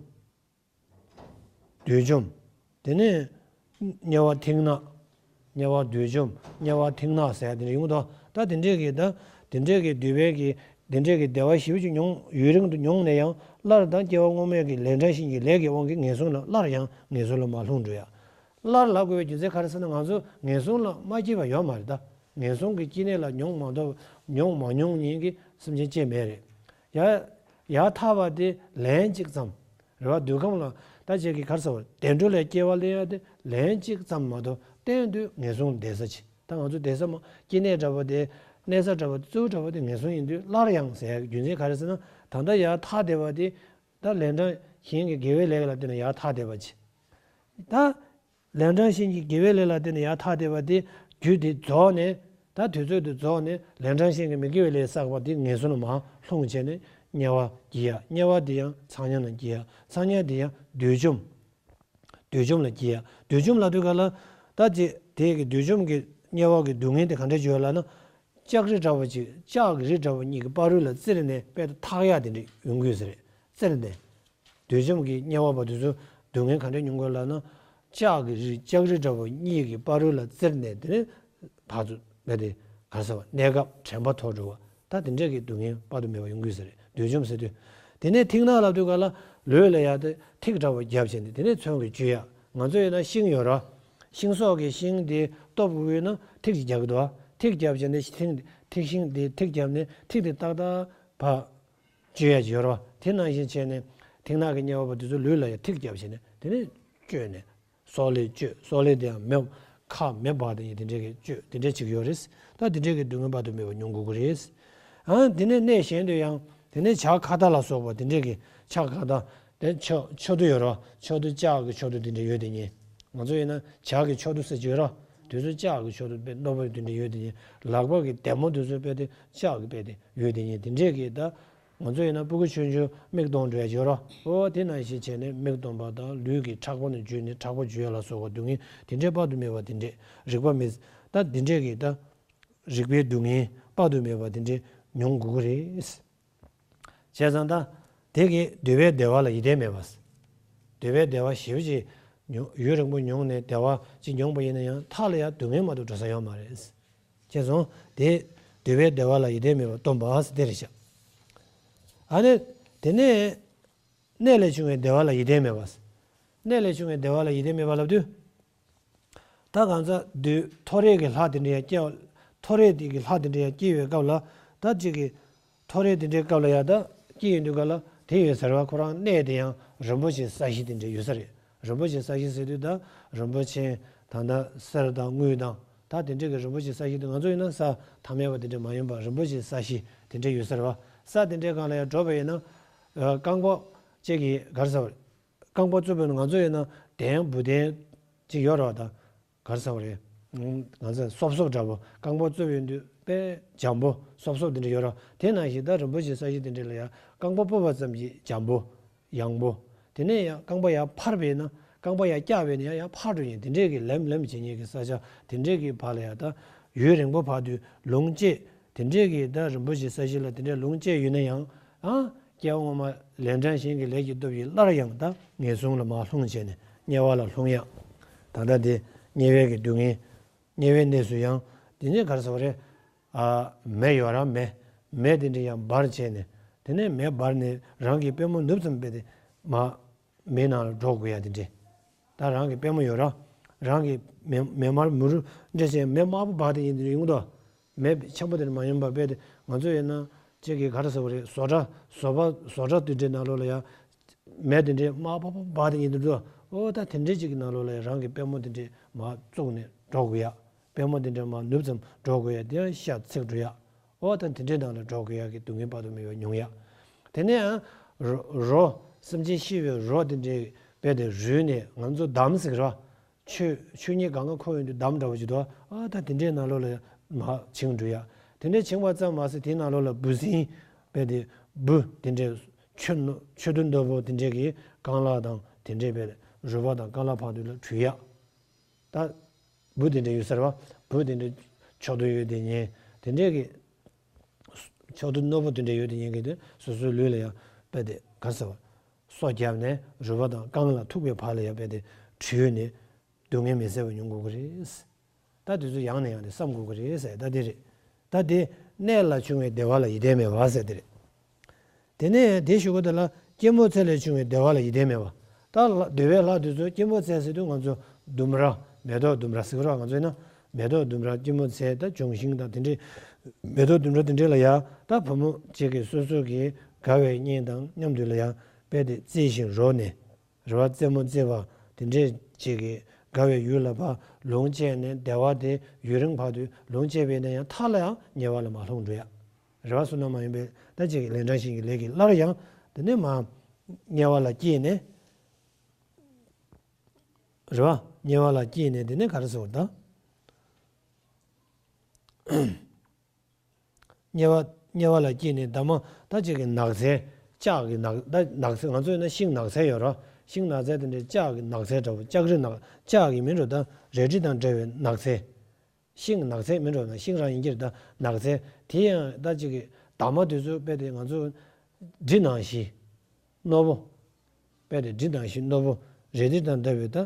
བསྡུས་འཇོམས། དེ་ནས་དམྱལ་བ་མཐིང་ནག་དམྱལ་བ་བསྡུས་འཇོམས་དམྱལ་བ་མཐིང་ནག་ཟེར་ཡ་དེ་འདྲ་ཡོང་གི་འདུག་ད་དེ་འདྲས་ཀྱི་ད་དེ་འདྲས་ཀྱི་འདོད་པའི་གི་དེ་འདྲས་ཀྱི་བདེ་བ་ཞེ་པོ་ཅིག་མྱོང་ཡུན་རིང་དུ་མྱོང་ནས་ཡང་སླར་ད་སྐྱེ་བ་སྔོན་མའི་གི་ལས་ངན་ཞིག་གི་ལས་ཀྱི་དབང་གིས་ངན་སོང་ལ་སླར་ཡང་ངན་སོང་ལ་མར་ལྷུང་འགྲོ་ཡ། སླར་ལབ་དགོས་པའི་རྒྱུ་མཚན་ག་རེ་ཟེར་ན་ང་ཚོ་ངན་སོང་ལ་མ་སྐྱེས་པ་ཡོད་མ་རེད་ད། ངན་སོང་གི་སྐྱེ་གནས་ལ་མྱོང་མ་ཐུབ་མྱོང་མ་མྱོང་ཉིད་ཀྱི་སེམས་ཅན་སྐྱེས་མེད་རེད། ཡ། ཡར་ཐར་བ་དེ་ལན་གཅིག་ཙམ། རེད་བ། འདོད་ཁམས་ལ་ད་ཅིག་གི་ག་རེ་ཟེར་བ་བདེ་འགྲོ་ལ་སྐྱེ་བ་ལེན་ཡ་དེ་ལན་གཅིག་ཙམ་མ་གཏོགས་གཏན་དུ་ངན་སོང་བསྡད་ས་ཅིག་ད་ང་ཚོ་བསྡད་ས་མ་སྐྱེ་གནས་འདྲ་པོ་དེ་གནས་ས་འདྲ་པོ་གཙོ་བོ་འདྲ་པོ་དེ་ངན་སོང་ཡིན་དུས་སླར་ཡང་ཟེར་ཡ་གི་རྒྱུ་མཚན་ག་རེ་ཟེར་ན་ད་ལྟ་ཡར་ཐར་བསྡད་པ་དེ་ད་ལན་གྲངས་གཞན་གྱི་དགེ་བའི་ལས་ལ་བརྟེན་ནས་ཡར་ཐར་བསྡད་པ་ཅིག་ད། ལན་གྲངས་གཞན་གྱི་དགེ་བའི་ལས་ལ་བརྟེན་ནས་ཡར་ཐར་བསྡད་པ་དེ་རྒྱུ་དེ་རྫོགས་ནས་ད་དུས་ཚོད་དེ་རྫོགས་ནས་ལན་གྲངས་གཞན་གྱི་མི་དགེ་བའི་ལས་བསགས་པ་དེ་ངན་སོང་ལ་མར་ལྷུང་བྱས་ནས་དམྱལ་བ་སྐྱེ་ཡ། དམྱལ་བ་དེ་ཡང་ཚ་དམྱལ་ལ་སྐྱེ་ཡ། ཚ་དམྱལ་དེ་ཡང་བསྡུས་འཇོམས། བསྡུས་འཇོམས་ལ་སྐྱེ་ཡ། བསྡུས་འཇོམས་ལབ་དུས་ག་ལ་ད་དེ་དེ་གི་བསྡུས་འཇོམས་ཀྱི་དམྱལ་བ་གི་སྡུག་བསྔལ་དེ་ག་འདྲ་ཅིག་ཡོད་ལབ་ན། ལྕགས་རི་འདྲ་བོ་ཅིག་ལྕགས་ཀྱི་རི་འདྲ་བོ་གཉིས་ཀྱི་བར་རོལ་ལ་བཙིར་ནས་དཔེ་ཐག་ཡག་དེ་འདྲ་ཡོང་གི་ཡོད་ས་རེད། བཙིར་ནས། བསྡུས་འཇོམས་ཀྱི་དམྱལ་བ་པ་དེ་ཚོ་སྡུག་བསྔལ་ག་འདྲ་མྱོང་དགོས་ལབ་ན། ལྕགས་ཀྱི་རི་ལྕགས་རི་འདྲ་བོ་གཉིས་ཀྱི་བར་རོལ་ལ་བཙིར་ནས་དེ་ནས་ཕར་ཚུར་མེད་དེ་ག་ཟེར་བ་གནས་སྐབས་དྲན་པ་ཐོར་འགྲོ་བ་ད་དེ་འདྲས་ཀྱི་སྡུག་བསྔལ་དཔག་ཏུ་མེད་པ་ཡོང་གི་ཡོད་ས་རེད། བསྡུས་འཇོམས་ཟེར་དུས། དེ་ནས་མཐིང་ནག་ལབ་དུས་ག་ལ་ལུས་ལ་ཡ་དེ་ཐིགས་འདྲ་བོ་བརྒྱབ་བྱས་ནས་དེ་ནས་མཚོན་གྱིས་གཅུ་ཡ། ང་ཚོ་ཡིན་ན་ཤིང་ཡོད་ར། ཤིང་སོགས་ཀྱི་ཤིང་དེ་སྟོབས་དབུལ་ན་ཐིགས་ཅིག་རྒྱག་གི་འདུག་ཨ། ཐིག་བརྒྱབ་བྱས་ནས་ཐིག་ཐིག་ཤིང་དེ་ཐིག་བརྒྱབ་ནས་ཐིག་དེ་ཏག་ཏག་ཕར་གཅོད་ཡ་ཅིག་ཡོད་རེད་བ། དེ་ནང་བཞིན་བྱས་ནས་ཐིག་ནག་གི་དམྱལ་བ་པ་དེ་ཚོ་ལུས་ལ་ཡང་ཐིག་བརྒྱབ་བྱས་ནས་དེ་ནས་གཅོད་ནས་སྲོག་ལས་གཅོད། སྲོག་ལས་དེ་ཡང་མེ་ཁ་མེ་འབར་དེ་ཡིན་དེ་འདྲས་ཀྱི་གཅོད་དེ་འདྲས་ཅིག་ཡོད་རེད། ད་དེ་འདྲས་ཀྱི་སྡུག་བསྔལ་དཔག་ཏུ་མེད་པ་མྱོང་དགོས་ཀྱི་རེད། ཨ་དེ་ནས་གནས་གཞན་དུ་ཡང་དེ་ནས་བྱ་ཁྭ་ཏ་ལ་སོགས་པ་དེ་འདྲས་ཀྱི་བྱ་ཁྭ་ཏ་དེ་ཕྱོགས་ཕྱོགས་དུ་ཡོད་རེད་བ། ཕྱོགས་དུ་ལྕགས་ཀྱི་ཕྱོགས་དུ་དེ་འདྲས་ཡོད་དེ་ཉིད། ང་ཚོ་ཡིན་ན་བྱ་གི་ཕྱོགས་དུ་ཟེར་གྱི་ཡོད་རེད་བ། དེ་ཚོ་ལྕགས་ཀྱི་ཕྱོགས་དུ་དཔེ་རྣོ་པོ་དེ་འདྲས་ཡོད་དེ་ཉིད། ལག་པ་གི་ལྡེ་མོ་དེ་ཚོ་དཔེ་དེ་ལྕགས་ཀྱི་དཔེ་དེ་ཡོད་དེ་ཉིད། དེ་འདྲས་ཀྱི་ད་ང་ཚོ་ཡིན་ན་སྤུ་གུ་ཆུང་ཆུང་མིག་གཏོང་འགྲོ་ཡ་ཡོད་རེད་བ། ཨོ་དེ་ནང་བཞིན་བྱས་ནས་མིག་གཏོང་པ་དང་ལུས་ཀྱི་ཕྲག་པ་ནས་འཇུས་ནས་ཁྲག་པ་འཇུ་ཡ་ལ་སོགས་པ་སྡུག་བསྔལ་དེ་འདྲས་དཔག་ཏུ་མེད་པ་དེ་འདྲས་རིག་པ་མེད། ད་དེ་འདྲས་ཀྱི་ད་རིག་པའི་སྡུག་བསྔལ་དཔག་ཏུ་མེད་པ་དེ་འདྲས་མྱོང་དགོས་ཀྱི་རེད། བྱས་ཙང་ད་དེ་གིས་འདོད་པའི་བདེ་བ་ལ་ཡིད་བརྟན་མེད་པ། འདོད་པའི་བདེ་བ་ཞེ་པོ་ཅིག་མྱོང་ཡུན་རིང་པོ་མྱོང་ནས་བདེ་བ་ཅིག་མྱོང་པ་ཡིན་ན་ཡང་མཐའ་ལ་ཡང་སྡུག་བསྔལ་མ་གཏོགས་འགྲོ་ས་ཡོད་མ་རེད། བྱས་ཙང་དེ་འདོད་པའི་བདེ་བ་ལ་ཡིད་བརྟན་མེད་པ་སྟོན་པ་ཟེར་དེ་རེད་ཤག་ཨ་ནི་དེ་ནས་གནས་ལས་བྱུང་བའི་བདེ་བ་ལ་ཡིད་བརྟན་མེད་པ། གནས་ལས་བྱུང་བའི་བདེ་བ་ལ་ཡིད་བརྟན་མེད་པ་ལབ་དུས། ད་གང་ཟག་དུས་མཐོ་རིས་ཀྱི་ལྷ་དེ་འདྲ་ཡང་སྐྱེ་བ། མཐོ་རིས་དེ་གི་ལྷ་དེ་འདྲ་ཡང་སྐྱེ་བའི་སྐབས་ལ་ད་ཅིག་གི་མཐོ་རིས་དེ་འདྲའི་སྐབས་ལ་ཡང་ད་སྐྱེ་ཡོང་དུས་སྐབས་ལ་དེ་ཡོད་ས་རེད་བ། ཁོ་རང་གནས་དེ་ཡང་རིན་པོ་ཆེའི་ས་གཞི་དེ་འདྲ་ཡོད་ས་རེད། རིན་པོ་ཆེའི་ས་གཞི་ཟེར་དུས་ད་རིན་པོ་ཆེ་ད་ལྟ་གསེར་དང་དངུལ་དང་ད་དེ་འདྲའི་གི་རིན་པོ་ཆེའི་ས་གཞི་དེ་ང་ཚོ་ཡིན་ན་ས་ཐ་མལ་པ་དེ་འདྲ་མ་ཡིན་པ་རིན་པོ་ཆེའི་ས་གཞི་དེ་འདྲ་ཡོད་ས་རེད་བ། ས་དེ་འདྲའི་སྒང་ལ་ཡང་འགྲོ་བ་ཡིན་ན་རྐང་པ་གཅིག་གིས་ག་རེ་ཟེར་བ་རེད། རྐང་པ་བཙུགས་པས་ན་ང་ཚོ་ཡིན་ན་གདན་བུ་གདན་ཅིག་ཡོད་རེད་བ། ད་ག་རེ་ཟེར་བ་རེད། ང་ཚོ་སོབ་སོབ་འདྲ་པོ་རྐང་པ་བཙུགས་ཡོང་དུས་དཔེ་འཇམ་པོ་སོབ་སོབ་དེ་འདྲ་ཡོད་རེད། དེ་ནང་བཞིན་ད་རིན་པོ་ཆེའི་ས་གཞི་དེ་འདྲ་ལ་ཡང་རྐང་པ་སྤོ་བ་ཙམ་གྱིས་འཇམ་པོ་ཡང་པོ། དེ་ནས་ཡང་རྐང་པ་ཡར་འཕར་བས་ན་རྐང་པ་ཡར་བཀྱག་པས་ན་ཡང་ཡར་འཕར་འགྲོ་ཡིན། དེ་འདྲས་ཀྱི་ལེམ་ལེམ་བྱེད་མཁན་གྱི་ས་ཆ་དེ་འདྲས་ཀྱི་བར་ལ་ཡང་ད་ཡུན་རིང་པོ་བར་དུ་ལོངས་སྤྱད། དེ་འདྲས་ཀྱི་ད་རིན་པོ་ཆེའི་ས་གཞི་ལ་དེ་འདྲས་ལོངས་སྤྱད་ཡོད་ན་ཡང་ཨ། སྐྱེ་བ་སྔོན་མ་ལན་གྲངས་གཞན་གྱི་ལས་ཀྱི་སྟོབས་ཀྱིས་སླར་ཡང་ད་ངན་སོང་ལ་མར་ལྷུང་བྱས་ནས་དམྱལ་བ་ལ་ལྷུང་ཡག་ད་ལྟ་དེ་དམྱལ་བའི་གི་སྡུག་བསྔལ། དམྱལ་བའི་གནས་སུ་ཡང་དེ་ནས་ག་རེ་ཟེར་བ་རེད། ཨ། མེ་ཡོད་ར་མེ། མེ་དེ་འདྲ་ཡང་འབར་བྱས་ནས་དེ་ནས་མེ་འབར་ནས་རང་གི་པུས་མོ་ནུབ་ཙམ་པས་དེ་མ་མེ་ནང་ལ་འགྲོ་དགོས་ཡ་དེ་འདྲས། ད་རང་གི་པུས་མོ་ཡོད་ར། རང་གི་མེ་མེ་དམར་མུ་རུ་འདྲ་བྱས་མེ་དམར་པོ་འབར་དེ་ཡིན་དེ་ཡོང་དོ། མེ་ཆེན་པོ་དེ་མ་ཡིན་པ་དཔེ་དེ་ང་ཚོ་ཡིན་ན་ཅིག་གི་ག་རེ་ཟེར་བ་རེད། བཟོ་གྲྭ་བཟོ་པ་བཟོ་གྲྭ་དེ་འདྲའི་ནང་ལོགས་ལ་ཡ་མེ་དེ་འདྲའི་དམར་པོ་པོ་འབར་དེ་ཡིན་དུ་འགྲོ། ཨོ་ད་དེ་འདྲའི་ཅིག་གི་ནང་ལོགས་ལ་ཡ་རང་གི་པུས་མོ་དེ་འདྲའི་མར་བཙུགས་ནས་འགྲོ་དགོས་ཡ། པུས་མོ་དེ་འདྲའི་མར་ནུབ་ཙམ་འགྲོ་དགོས་ཡ། དེ་ཡང་ཤ་ཚིག་འགྲོ་ཡ། ཨོ་ད་དེ་འདྲའི་ནང་ལ་འགྲོ་དགོས་ཡ་གི་སྡུག་བསྔལ་དཔག་ཏུ་མེད་པ་མྱོང་ཡ། དེ་ནས་ཡང་རོ་རོ་སེམས་ཅན་ཤི་བའི་རོ་དེ་འདྲའི་དཔེ་དེ་རུལ་ནས་ང་ཚོ་འདམ་ཟེར་གི་རེད་བ། ཆོས་ཆོས་ཉིད་གང་ག་འཁོར་ཡོང་དུས་འདམ་འདྲ་བོ་ཅིག་འདུག་ཨ་ད་དེ་འདྲའི་ནང་ལོགས་ལ་མར་བྱིང་འགྲོ་ཡ། དེ་འདྲའི་བྱིང་བ་ཙམ་མ་ཟད་དེའི་ནང་ལོགས་ལ་འབུ་སྲིན་དཔེ་དེ་འབུ་དེ་འདྲའི་ཆུ་ཆུ་རྡུལ་རྡོ་བོ་དེ་འདྲའི་གི་རྐང་ལག་དང་དེ་འདྲའི་དཔེ་རུས་པ་དང་རྐང་ལག་བར་དུ་ལ་འཁྲུད་ཡ། ད་འབུ་དེ་འདྲ་ཡོད་ས་རེད་བ། འབུ་དེ་འདྲ་ཕྱོགས་དུ་ཡོད་དེ་ཉན་དེ་འདྲའི་གི་ཕྱོགས་དུ་རྣོ་པོ་དེ་འདྲ་ཡོད་དེ་ཉན་གི་དེ་སོ་སོའི་ལུས་ལ་ཡང་དཔེ་དེ་ག་ཟེར་བ། སོ་བརྒྱབ་ནས་རུས་པ་དང་རྐང་ལག་ཐུག་པའི་བར་ལ་ཡང་དཔེ་དེ་འཁྲུད་ནས་སྡུག་བསྔལ་མི་བཟད་པ་མྱོང་དགོས་ཀྱི་རེད། ད་དེ་ཚོ་ཡང་ནས་ཡང་དུ་བསམ་དགོས་ཀྱི་རེད་ཟེར་ད་དེ་རེད། ད་དེ་གནས་ལ་བྱུང་བའི་བདེ་བ་ལ་ཡིད་བརྟན་མེད་པ་ཟེར་དེ་རེད། དེ་ནས་དེ་ཞུ་གི་འདུག་ལ་སྐྱེད་མོས་ཚལ་ལས་བྱུང་བའི་བདེ་བ་ལ་ཡིད་བརྟན་མེད་པ། ད་ལ་འདོད་པའི་ལྷ་དེ་ཚོ་སྐྱེད་མོས་ཚལ་ཟེར་དུས་ང་ཚོ་ལྡུམ་ར་མེ་ཏོག་ལྡུམ་ར་ཟེར་གི་རེད་བ། ང་ཚོ་ཡིན་ན་མེ་ཏོག་ལྡུམ་ར་སྐྱེད་མོས་ཚལ་ད་ལྗོན་ཤིང་དང་དེ་འདྲའི་མེ་ཏོག་ལྡུམ་ར་དེ་འདྲའི་ལ་ཡ་ད་བུ་མོ་གཅིག་གིས་སོ་སོ་གི་དགའ་བའི་གཉེན་དང་མཉམ་དུ་ལ་ཡ་དཔེ་དེ་རྩེ་ཞིང་རོལ་ནས། རེ་བ་རྩེད་མོ་རྩེ་བ་དེ་འདྲས་ཅིག་གི་དགའ་བའི་ཡུལ་ལ་ཕར་ལོངས་སྤྱད་ནས་བདེ་བ་དེ་ཡུན་རིང་བར་དུ་ལོངས་སྤྱད་པས་ན་ཡང་མཐའ་ལ་ཡང་དམྱལ་བ་ལ་མར་ལྷུང་འགྲོ་ཡ། རེ་བ་བསོད་ནམས་མ་ཡིན་པའི་ད་ཅིག་གི་ལན་གྲངས་ཤིག་གི་ལས་ཀྱིས་སླར་ཡང་དེ་ནས་མར་དམྱལ་བ་ལ་སྐྱེས་ནས། རེ་བ་དམྱལ་བ་ལ་སྐྱེས་ནས་དེ་ནས་ག་རེ་ཟེར་བ་ད། དམྱལ་བ་དམྱལ་བ་ལ་སྐྱེས་ནས་འདབ་མ་ད་ཅིག་གི་ནགས་ཚལ། ལྕགས་ཀྱི་ནགས་ད་ནགས་ཚལ་ང་ཚོ་ཡིན་ན་ཤིང་ནགས་ཚལ་ཡོད་ར། ཤིང་ནགས་ཚལ་དེ་འདྲའི་ལྕགས་ཀྱི་ནགས་ཚལ་འདྲ་བོ་ལྕགས་རི་ནགས་ལྕགས་ཀྱི་མིན་འགྲོ་ད་རལ་གྲི་དང་འདྲ་བའི་ནགས་ཚལ། ཤིང་ནགས་ཚལ་མིན་འགྲོ་ན་ཤིང་རང་ཡིན་གྱི་རེད་ད་ནགས་ཚལ་དེ་ཡང་ད་ཅིག་གི་འདབ་མ་དེ་ཚོ་དཔེ་དེ་ང་ཚོ་འབྲི་ནང་བཞིན། རྣོ་པོ། དཔེ་དེ་འབྲི་དང་ཤིང་རྣོ་པོ་རལ་གྲི་དང་འདྲ་བའི་ད་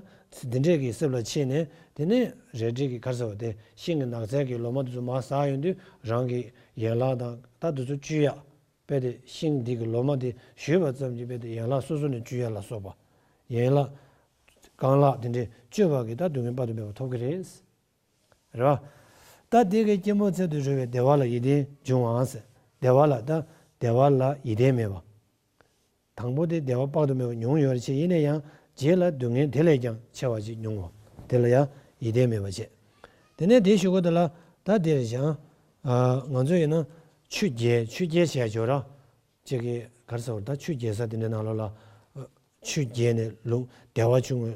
འདི་འདྲས་ཀྱི་གསེབ་ལ་ཕྱིན་ནས་དེ་ནས་རལ་གྲི་གི་ག་རེ་ཟེར་བ་དེ་ཤིང་གི་ནགས་ཚལ་གྱི་ལོ་མ་དེ་ཚོ་མར་ཟག་ཡོང་དུས་རང་གི་ཡན་ལག་དང་ད་དེ་ཚོ་གཅུ་ཡག་དཔེ་དེ་ཤིང་འདི་གི་ལོ་མ་དེ་གཞུས་པ་ཙམ་གྱིས་དཔེ་དེ་ཡན་ལག་སོ་སོ་ནས་གཅུ་ཡག་ལ་སོགས་པ། ཡན་ལག་རྐང་ལག་དེ་འདྲས་གཅུ་བ་གི་ད་སྡུག་བསྔལ་དཔག་ཏུ་མེད་པ་ཐོབ་ཀྱི་རེད། རེད་བ། ད་དེ་གི་སྐྱེད་མོས་ཚལ་དུ་རོལ་བའི་བདེ་བ་ལ་ཡིད་བརྟན་འབྱུང་བའང་ཟེར། བདེ་བ་ལ་ད་བདེ་བ་ལ་ཡིད་བརྟན་མེད་པ། དང་པོ་དེ་བདེ་བ་དཔག་ཏུ་མེད་པ་མྱོང་ཡོད་རེད་ཅེས། ཡིན་ན་ཡང་རྗེས་ལ་སྡུག་བསྔལ་དེ་ལས་ཀྱང་ཆེ་བ་ཅིག་མྱོང་བ། དེ་ལ་ཡང་ཡིད་བརྟན་མེད་པ་བྱས། དེ་ནས་དེའི་གཞུག་གུ་དེ་ལ་ད་དེ་རེད་ཀྱང་། ང་ཚོ་ཡིན་ན་ཆུ་རྐྱལ་ཆུ་རྐྱལ་བྱས་འབྱོར་ར། ཅིག་གིས་ག་རེ་ཟེར་བ། ད་ཆུ་རྐྱལ་ས་དེ་འདྲའི་ནང་ལོགས་ལ་ཆུ་རྐྱལ་ནས་ལུང་བདེ་བ་ཆུང་ངུ་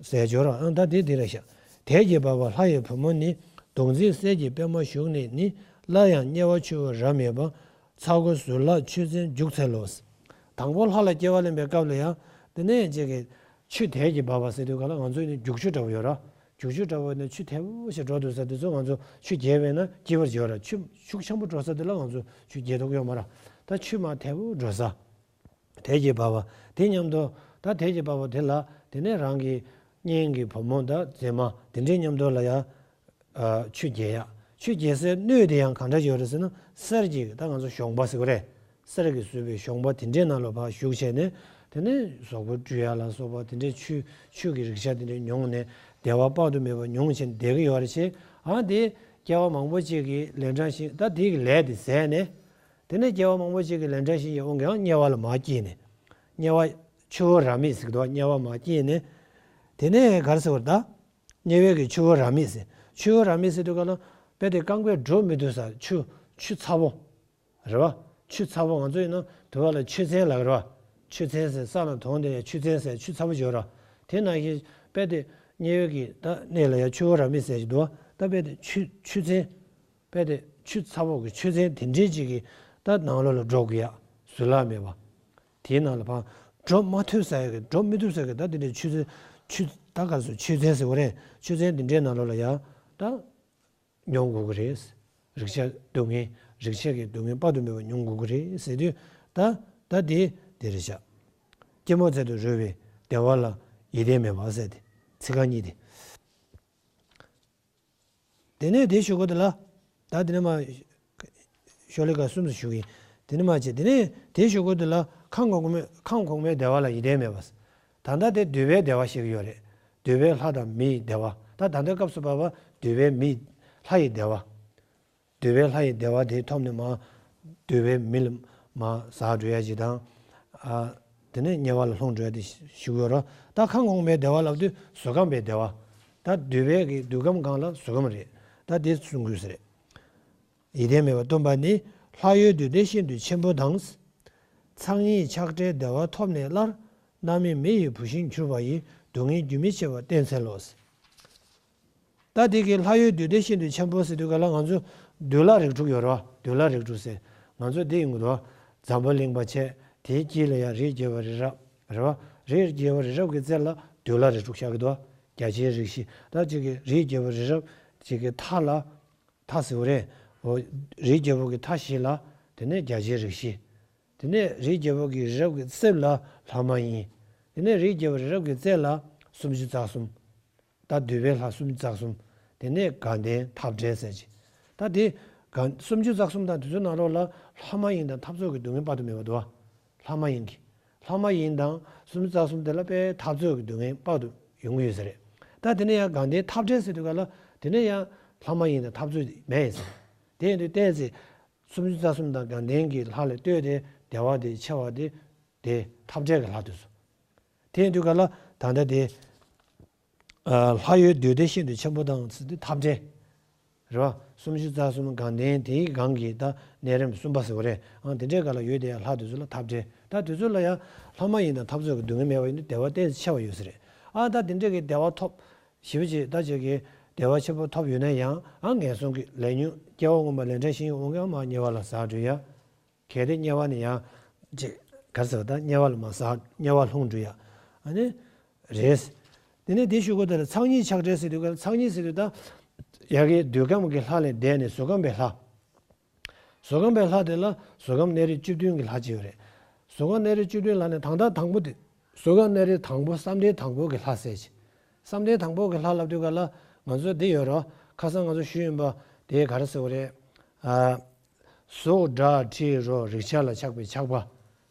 ཟས་འབྱོར་ར། ཨང་ད་དེ་དེ་རེད་ཤག་དལ་གྱིས་འབབ་པ་ལྷ་ཡི་བུ་མོ་ནི། གདུང་འཛིན་གསེར་གྱི་པདྨོ་བཞུགས་ནས་ནི། སླར་ཡང་དམྱལ་བ་ཆུ་བོ་རབ་མེད་པ། ཚ་གོ་ཟུར་ལ་ཆུ་ཚན་རྒྱུག་འཚལ་ལོ། དང་པོ་ལྷ་ལ་སྐྱེ་བ་ལེན་པའི་སྐབས་ལ་ཡང་དེ་ནས་ཅིག་གིས་ཆུ་དལ་གྱིས་འབབ་པ་ཟེར་དུས་ག་ལ་ང་ཚོ་ནི་རྒྱུག་ཆུ་འདྲ་བོ་ཡོད་ར། རྒྱུག་ཆུ་འདྲ་བོ་ནི་ཆུ་དལ་བོ་ཞིག་འགྲོ་འདུག་ས་དེ་ཚོ་ང་ཚོ་ཆུ་རྐྱལ་བས་ན་སྐྱིད་པར་བྱེད་ར། ཆུ་ཤུགས་ཆེན་པོ་འགྲོ་ས་དེ་ལ་ང་ཚོ་ཆུ་རྐྱལ་ཐུབ་ཡོད་མ་ར། ད་ཆུ་མར་དལ་བོ་འགྲོ་ས། དལ་གྱིས་འབབ་པ་དེ་མཉམ་དུ། ད་དལ་གྱིས་འབབ་པ་དེ་ལ་དེ་ནས་རང་གི་གཉེན་གྱི་བུ་མོ་དང་མཛེས་མ་དེ་འདྲའི་མཉམ་དུ་ལ་ཡ། ཆུ་རྐྱལ་ཡ། ཆུ་རྐྱལ་སའི་སྣོད་དེ་ཡང་གང་འདྲ་ཡོད་རེད་ཟེར་ན། གསེར་གྱི་ད་ང་ཚོ་གཞོང་པ་ཟེར་གི་རེད། གསེར་གྱིས་བཟོས་པའི་གཞོང་པ་དེ་འདྲའི་ནང་ལ་ཕར་ཞུགས་བྱས་ནས། དེ་ནས་གཟུགས་པོ་བཀྲུ་ཡ་ལ་སོགས་པ་དེ་འདྲའི་ཆུ་ཆུ་གི་རེག་བྱ་དེ་འདྲ་མྱོང་ནས་བདེ་བ་དཔག་ཏུ་མེད་པ་མྱོང་བྱས་བསྡད་ཀྱི་ཡོད་རེད་ཅེས། ཨ་དེ་སྐྱེ་བ་མང་པོ་ཅིག་གི་ལན་གྲངས་ཤིག་ད་དེ་གི་ལས་དེ་ཟད་ནས། དེ་ནས་སྐྱེ་བ་མང་པོ་ཅིག་གི་ལན་གྲངས་ཤིག་ཡིན་འོང་གི་ཡང་དམྱལ་བ་ལ་མར་སྐྱེས་ནས། དམྱལ་བ་ཆུ་བོ་རབ་མེད་ཟེར་གི་འདུག་དམྱལ་བ་མར་སྐྱེས་ནས། དེ་ནས་ག་རེ་ཟེར་བ་རེད་ད། དམྱལ་བའི་གི་ཆུ་བོ་རབ་མེད་ཟེར། ཆུ་བོ་རབ་མེད་ཟེར་དུས་ག་ལ་དཔེ་དེ་རྐང་པས་འགྲོ་མི་ཐུབ་ས། ཆུ་ཆུ་ཚ་པོ་རེད་བ། ཆུ་ཚ་པོ་ང་ཚོ་ཡིན་ན་དུ་བ་ལ་ཆུ་ཚན་ལབ་རེད་བ། ཆུ་ཚན་ཟེར། ས་ལ་དོང་དེ་ཆུ་ཚན་ཟེར། ཆུ་ཚ་པོ་ཅིག་ཡོད་ར། དེ་ནང་བཞིན་དཔེ་དེ་དམྱལ་བའི་གི་ད་གནས་ལ་ཡ་ཆུ་བོ་རབ་མེད་ཟེར་གྱི་འདུག་ད་དཔེ་དེ་ཆུ་ཆུ་ཚན། དཔེ་དེ་ཆུ་ཚ་པོ་གི་ཆུ་ཚན་དེ་འདྲའི་ཅིག་གི་ད་ནང་ལོགས་ལ་འགྲོ་དགོས་ཡ། བཟོད་གླགས་མེད་པ། དེའི་ནང་ལ་ཕར་འགྲོ་མ་ཐུབ་ས་ཡ་གི། འགྲོ་མི་ཐུབ་ས་གི་ད་དེ་འདྲའི་ཆུ་ཚན། ཆུ་ད་ག་རེ་ཟེར། ཆུ་ཚན་ཟེར་བ་རེད། ཆུ་ཚན་དེ་འདྲའི་ནང་ལོགས་ལ་ཡ་ད་མྱོང་དགོས་ཀྱི་རེད། རེག་བྱ་སྡུག་བསྔལ། རེག་བྱ་གི་སྡུག་བསྔལ་དཔག་ཏུ་མེད་པ་མྱོང་དགོས་ཀྱི་རེད་ཟེར་དུས། ད་ད་དེ་དེ་རེད་ཤག་སྐྱེད་མོས་ཚལ་དུ་རོལ་བའི་བདེ་བ་ལ་ཡིད་བརྟན་མེད་པ་ཟེར་དེ། ཚིག་རྐང་གཉིས་དེ། དེ་ནས་དེའི་གཞུག་གུ་དེ་ལ། ད་དེ་ནས་མར་ཤོ་ལོ་ཀ་གསུམ་དུ་ཞུགས་ཡིན། དེ་ནས་མར་བྱས། དེ་ནས་དེའི་གཞུག་གུ་དེ་ལ་ཁམས་གོང་མའི་ཁམས་གོང་མའི་བདེ་བ་ལ་ཡིད་བརྟན་མེད་པ། ད་ལྟ་དེ་འདོད་པའི་བདེ་བ་བཤད་ཀྱི་ཡོད་རེད། འདོད་པའི་ལྷ་དང་མིའི་བདེ་བ། ད་ད་ལྟའི་སྐབས་སུ་བབ་པ་འདོད་པའི་མི། ལྷ་ཡི་བདེ་བ། འདོད་པའི་ལྷ་ཡི་བདེ་བ་དེ་ཐོབ་ནས་མར་འདོད་པའི་མི་ལ་མར་ཟག་འགྲོ་ཡ་ཅིག་དང་། ཨ། དེ་ནས་དམྱལ་བ་ལ་ལྷུང་འགྲོ་ཡ་དེ་ཞུ་གི་ཡོད་རེད། ད་ཁམས་གོང་མའི་བདེ་བ་ལབ་དུས་བཟོད་ཁམས་པའི་བདེ་བ། ད་འདོད་པའི་གི་འདོད་ཁམས་སྒང་ལ་བཟོད་ཁམས་རེད། ད་དེ་གསུང་དགོས་ས་རེད། ཡིད་བརྟན་མེད་པ་སྟོན་པ་ནི། ལྷ་ཡུལ་འདུས་སྡེ་ཤིན་ཏུ་ཆེན་པོ་དང་། ཚངས་ཉིད་ཆགས་བྲལ་བདེ་བ་ཐོབ་ནས་སླར། རྣམ་སྨིན་མི་ཡི་བུ་བཞིན་གྱུར་པ་ཡི། སྡུག་བསྔལ་རྒྱུན་མི་འཆད་པ་བསྟེན་འཚལ་ལོ། ད་དེ་གི་ལྷ་ཡུལ་འདུས་སྡེ་ཤིན་ཏུ་ཆེན་པོ་ཟེར་དུས་ག་ལ་ང་ཚོ་འདུལ་བ་རིགས་དྲུག་ཡོད་རེད་བ། འདུལ་བ་རིགས་དྲུག་ཟེར། ང་ཚོ་འདི་ཡིན་དགོས་རེད་བ། འཛམ་བུ་གླིང་པ་བྱས། དེའི་དཀྱིལ་ལ་ཡང་རིའི་རྒྱལ་པོ་རི་རབ་རེད་བ། རིའི་རྒྱལ་པོ་རི་རབ་ཀྱི་རྩེ་ལ་འདུལ་བ་རིགས་དྲུག་བཞག་གི་འདུག་རྒྱ་ཆེའི་རིགས་བཞི། ད་ཅིག་གི་རིའི་རྒྱལ་པོ་རི་རབ་ཅིག་གི་མཐའ་ལ། མཐའ་ཟེར་བ་རེད། འོ། རིའི་རྒྱལ་པོ་གི་མཐའ་བཞི་ལ། དེ་ནས་རྒྱ་ཆེའི་རིགས་བཞི། དེ་ནས་རིའི་རྒྱལ་པོ་གི་རི་རབ་ཀྱི་རྩེ་ལ་ལྷ་མ་ཡིན། དེ་ནས་རིའི་རྒྱལ་པོ་རི་རབ་ཀྱི་རྩེ་ལ་སུམ་ཅུ་རྩ་གསུམ། ད་འདུས་པའི་ལྷ་སུམ་ཅུ་རྩ་གསུམ། དེ་ནས་དགའ་ལྡན་འཐབ་བྲལ་ཟེར་གྱི། ད་དེ་ག་སུམ་ཅུ་རྩ་གསུམ་དང་དེ་ཚོའི་ནང་ལོགས་ལ་ལྷ་མ་ཡིན་དང་འཐབ་རྩོད་ཀྱི་སྡུག་བསྔལ་དཔག་ཏུ་མེད་པ་འདུག་བ། ལྷ་མ་ཡིན་གྱི། ལྷ་མ་ཡིན་དང་སུམ་ཅུ་རྩ་གསུམ་དེ་ལ་དཔེ་འཐབ་རྩོད་ཀྱི་སྡུག་བསྔལ་དཔག་ཏུ་ཡོང་གི་ཡོད་ས་རེད། ད་དེ་ནས་ཡང་དགའ་ལྡན་འཐབ་བྲལ་ཟེར་དུས་ག་ལ་དེ་ནས་ཡང་ལྷ་མ་ཡིན་དང་འཐབ་རྩོད་མེད་ཡིན་ས་རེད། དེ་ཡིན་དུས་ཏོག་ཙམ། སུམ་ཅུ་རྩ་གསུམ་དང་དགའ་ལྡན་གྱི་ལྷ་ལ་ལྟོས་ཏེ་བདེ་བ་དེ་ཆེ་བ་དེ། དེ་འཐབ་བྲལ་གྱི་ལྷ་དེ་ཚོ། དེ་ཡིན་དུས་ག་ལ་ད་ལྟ་དེ། ཨ། ལྷ་ཡུལ་འདུས་སྡེ་ཤིན་ཏུ་ཆེན་པོ་དང་ཟེར་དུས་འཐབ་བྲལ། རེད་བ། སུམ་ཅུ་རྩ་གསུམ་དགའ་ལྡན་དེའི་སྒང་གི་ད་གནས་རིམ་གསུམ་པ་ཟེར་བ་རེད། ཨང་། དེ་འདྲའི་སྒང་ལ་ཡོད་དེ་ཡང་ལྷ་དེ་ཚོ་ལ་འཐབ་བྲལ། ད་དེ་ཚོ་ལ་ཡང་ལྷ་མ་ཡིན་དང་འཐབ་རྩོད་ཀྱི་སྡུག་བསྔལ་མེད་པ་ཡིན་དུས་བདེ་བ་ཏོག་ཙམ་ཆེ་བ་ཡོད་ས་རེད། ཨ། ད་དེ་འདྲའི་གི་བདེ་བ་ཐོབ། ཞེ་པོ་ཅིག་ད་ཅིག་གི་བདེ་བ་ཆེན་པོ་ཐོབ་ཡོད་ན་ཡང་། ཨ། ངན་སོང་གི་ལས་ཉོན་སྐྱེ་བ་སྔོན་མ་ལས་འབྲས་ཞིག་འོང་ཡང་མར་དམྱལ་བ་ལ་ཟག་འགྲོ་ཡ། གལ་ཏེ་དམྱལ་བ་ནས་ཡང་ཅིག་ག་རེ་ཟེར་བ། ད་དམྱལ་བ་ལ་མར་ཟག་དམྱལ་བ་ལྷུང་འགྲོ་ཡ། ཨ་ནི་རེད། དེ་ནས་དེའི་གཞུག་གུ་དེ་ལ་ཚངས་ཉིད་ཆགས་བྲལ་ཟེར་དུས་ག་ལ། ཚངས་ཉིད་ཟེར་དུས་ད་ཡ་གི་འདོད་ཁམས་ཀྱི་ལྷ་ལས་འདས་ནས་བཟོད་ཁམས་པའི་ལྷ། བཟོད་ཁམས་པའི་ལྷ་དེ་ལ་བཟོད་ཁམས་གནས་རིས་བཅུ་བདུན་གྱི་ལྷ་ཅིག་ཡོད་རེད། བཟོད་ཁམས་གནས་རིས་བཅུ་བདུན་ལ་ནི་དང་ད་དང་པོ་དེ། བཟོད་ཁམས་གནས་རིས་དང་པོ་བསམ་གཏན་དང་པོ་གི་ལྷ་ཟེར་ཅིག་བསམ་གཏན་དང་པོ་གི་ལྷ་ལབ་དུས་ག་ལ་ང་ཚོ་འདི་ཡོད་རོ། ཁ་སང་ང་ཚོ་ཞུས་ཡིན་པ། དེ་ག་རེ་ཟེར་བ་རེད། ཨ། གཟུགས་སྒྲ་དྲི་རོ་རེག་བྱ་ལ་ཆགས་པའི་ཆགས་པ།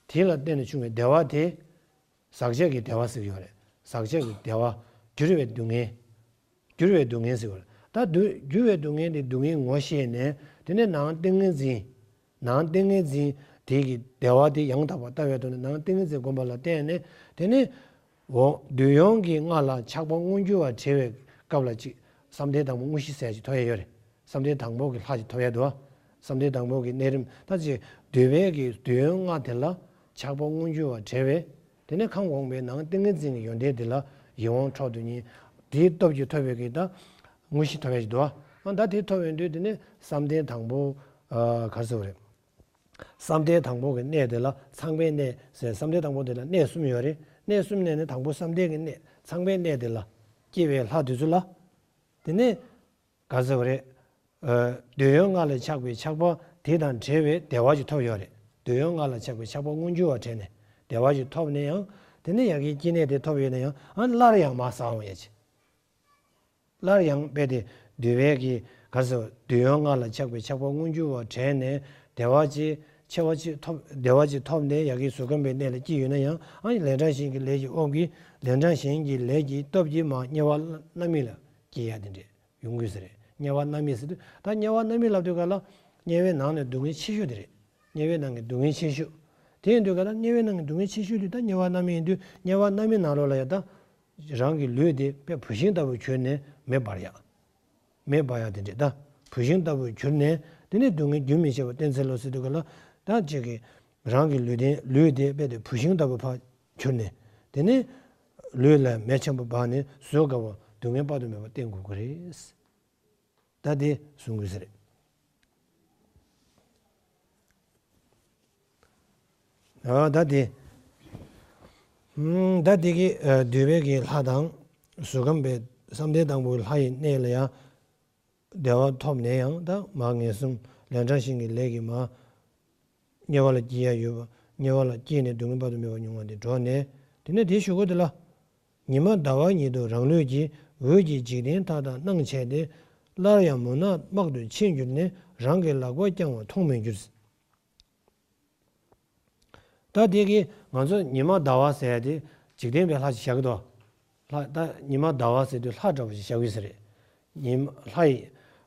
དེ་ལ་བརྟེན་ནས་བྱུང་བའི་བདེ་བ་དེ། ཟག་བཅས་ཀྱི་བདེ་བ་ཟེར་གྱི་ཡོད་རེད། ཟག་བཅས་ཀྱི་བདེ་བ། འགྱུར་བའི་སྡུག་བསྔལ། འགྱུར་བའི་སྡུག་བསྔལ་ཟེར་གྱི་ཡོད་རེད། ད་འདུ་འགྱུར་བའི་སྡུག་བསྔལ་དེ་སྡུག་བསྔལ་ངོ་ཤེས་ནས། དེ་ནས་ནང་ཏིང་ངེ་འཛིན། ནང་ཏིང་ངེ་འཛིན་དེ་གི་བདེ་བ་དེ་ཡང་དག་པར་ལྟ་བའི་ཐོག་ནས་ནང་ཏིང་ངེ་འཛིན་བསྒོམ་པ་ལ་བརྟེན་ནས། དེ་ནས་འོ་འདོད་ཡོན་གྱི་མངའ་ལ་ཆགས་པ་མངོན་གྱུར་བ་བྲལ་བའི་སྐབས་ལ་ཅིག་བསམ་གཏན་དང་པོ་དངོས་གཞི་ཟེར་ཅིག་ཐོབ་ཡ་ཡོད་རེད། བསམ་གཏན་དང་པོ་གི་ལྷ་ཅིག་ཐོབ་ཡ་འདུག་བསམ་གཏན་དང་པོ་གི་གནས་རིམ་ད་ཅིག་འདོད་པའི་གི་འདོད་ཡོན་མངའ་དེ་ལ་ཆགས་པ་མངོན་གྱུར་བ་བྲལ་བས། དེ་ནས་ཁམས་དབང་པོའི་ནང་ཏིང་ངེ་འཛིན་གྱི་ཡོན་ཏན་དེ་ལ་ཡིད་དབང་འཕྲོག་རྡུལ་གཉིས་དེའི་སྟོབས་ཀྱིས་ཐོབ་པའི་གི་ད་དངོས་གཞི་ཐོབ་ཡ་ཞིག་འདུག་ཨ་ད་དེ་ཐོབ་ཡོང་དུས་དེ་ནས་བསམ་གཏན་དང་པོ་ཨ་ག་རེ་ཟེར་བ་རེད། བསམ་གཏན་དང་པོ་གི་གནས་དེ་ལ་ཚངས་པའི་གནས་ཟེར། བསམ་གཏན་དང་པོ་དེ་ལ་གནས་གསུམ་ཡོད་རེད། གནས་གསུམ་ནས་ནི་དང་པོ་བསམ་གཏན་གྱི་གནས་ཚངས་པའི་གནས་དེ་ལ་སྐྱེས་པའི་ལྷ་དེ་ཚོ་ལ། དེ་ནས་ག་རེ་ཟེར་བ་རེད། ཨ་འདོད་ཡོན་མངའ་ལ་ཆགས་པའི་ཆགས་པ་དེ་དང་བྲལ་བའི་བདེ་བ་ཅིག་ཐོབ་ཡོད་རེད། འདོད་ཡོན་མངའ་ལ་ཆགས་པའི་ཆགས་པ་མངོན་གྱུར་བ་བྲལ་ནས་བདེ་བ་ཅིག་ཐོབ་ནས་ཡང་དེ་ནས་ཡ་གིའི་སྐྱེ་གནས་དེ་ཐོབ་ཡོད་ན་ཡང་ཨ་སླར་ཡང་མར་ས་འོང་ཡ་ཅིག་སླར་ཡང་རྦད་དེ་འདོད་པའི་གི་ག་རེ་ཟེར་འདོད་ཡོན་མངའ་ལ་ཆགས་པའི་ཆགས་པ་མངོན་གྱུར་བ་བྲལ་ནས་བདེ་བ་ཅིག་ཆེ་བ་ཅིག་ཐོབ་བདེ་བ་ཅིག་ཐོབ་ནས་ཡ་གི་གཟུགས་ཁམས་པའི་གནས་ལ་སྐྱེས་ཡོད་ན་ཡང་ཨ་ནི་ལན་གྲངས་གཞན་གྱི་ལས་ཀྱི་དབང་གིས་ལན་གྲངས་གཞན་གྱི་ལས་ཀྱི་སྟོབས་ཀྱིས་མར་དམྱལ་བ་རྣམ་སྨིན་ལ་སྐྱེ་ཡ་དེ་འདྲས་ཡོང་གི་ཡོད་ས་རེད། དམྱལ་བ་རྣམ་སྨིན་ཟེར་དུས་ད་དམྱལ་བ་རྣམ་སྨིན་ལབ་དུས་ག་ལ་དམྱལ་བའི་ནང་ནས་སྡུག་བསྔལ་ཆེ་ཤོས་དེ་རེད། དམྱལ་བའི་ནང་གི་སྡུག་བསྔལ་ཆེ་ཤོས། དེ་ཡིན་དུས་ག་ལ་དམྱལ་བའི་ནང་གི་སྡུག་བསྔལ་ཆེ་ཤོས་དེ་ད་དམྱལ་བ་རྣམ་སྨིན་ཡིན་དུས་དམྱལ་བ་རྣམ་སྨིན་ནང་ལོགས་ལ་ཡ་ད། རང་གི་ལུས་དེ་དཔེ་བུད་ཤིང་ལྟ་བུ་གྱུར་ནས་མེ་འབར་ཡག་མེ་འབར་ཡག་དེ་འདྲས་ད། བུད་ཤིང་ལྟ་བུ་གྱུར་ནས་དེ་ནས་སྡུག་བསྔལ་རྒྱུན་མི་ཆད་པར་བསྟེན་འཚལ་ལོ་ཟེར་དུས་ག་ལ་ད་ཅིག་གི་རང་གི་ལུས་དེ་ལུས་དེ་དཔེ་དེ་བུད་ཤིང་ལྟ་བུ་ཕར་གྱུར་ནས་དེ་ནས་ལུས་ལ་མེ་ཆེན་པོ་འབར་ནས་ཟོས་དགའ་བ་སྡུག་བསྔལ་དཔག་ཏུ་མེད་པ་བསྟེན་དགོས་ཀྱི་རེད། ད་དེ་གསུང་དགོས་ས་རེད། ཨ་ད་དེ། ཨུམ་ད་དེ་གི་ཨ་འདོད་པའི་གི་ལྷ་དང་། གཟུགས་ཁམས་པའི་བསམ་གཏན་དང་པོའི་ལྷ་ཡི་གནས་ལ་ཡང་བདེ་བ་ཐོབ་ནས་ཡང་ད་མར་ངན་སོང་ལན་གྲངས་གཞན་གྱི་ལས་ཀྱིས་མར་དམྱལ་བ་ལ་སྐྱེ་ཡ་ཡོད་པ། དམྱལ་བ་ལ་སྐྱེས་ནས་སྡུག་བསྔལ་དཔག་ཏུ་མེད་པ་མྱོང་བ་དེ་འགྲོ་ནས། དེ་ནས་དེའི་གཞུག་གུ་དེ་ལ། ཉི་མ་ཟླ་བ་ཉིད་དུ་རང་ལུས་ཀྱི། འོད་ཀྱིས་འཇིག་རྟེན་མཐའ་དག་སྣང་བྱས་ཏེ། སླར་ཡང་མུན་ནག་དམག་ཏུ་ཕྱིན་གྱུར་ནས། རང་གི་ལག་པ་བརྐྱང་བ་མཐོང་མི་འགྱུར། ད་དེ་གི་ང་ཚོ་ཉི་མ་ཟླ་བ་ཟེར་ཡ་དེ་འཇིག་རྟེན་པའི་ལྷ་ཞིག་བཞག་གི་འདུག་ལྷ་ད་ཉི་མ་ཟླ་བ་ཟེར་དུས་ལྷ་འདྲ་བོ་ཞིག་བཞག་གི་ཡོད་ས་རེད། ཉི་མ་ལྷ་ཡི་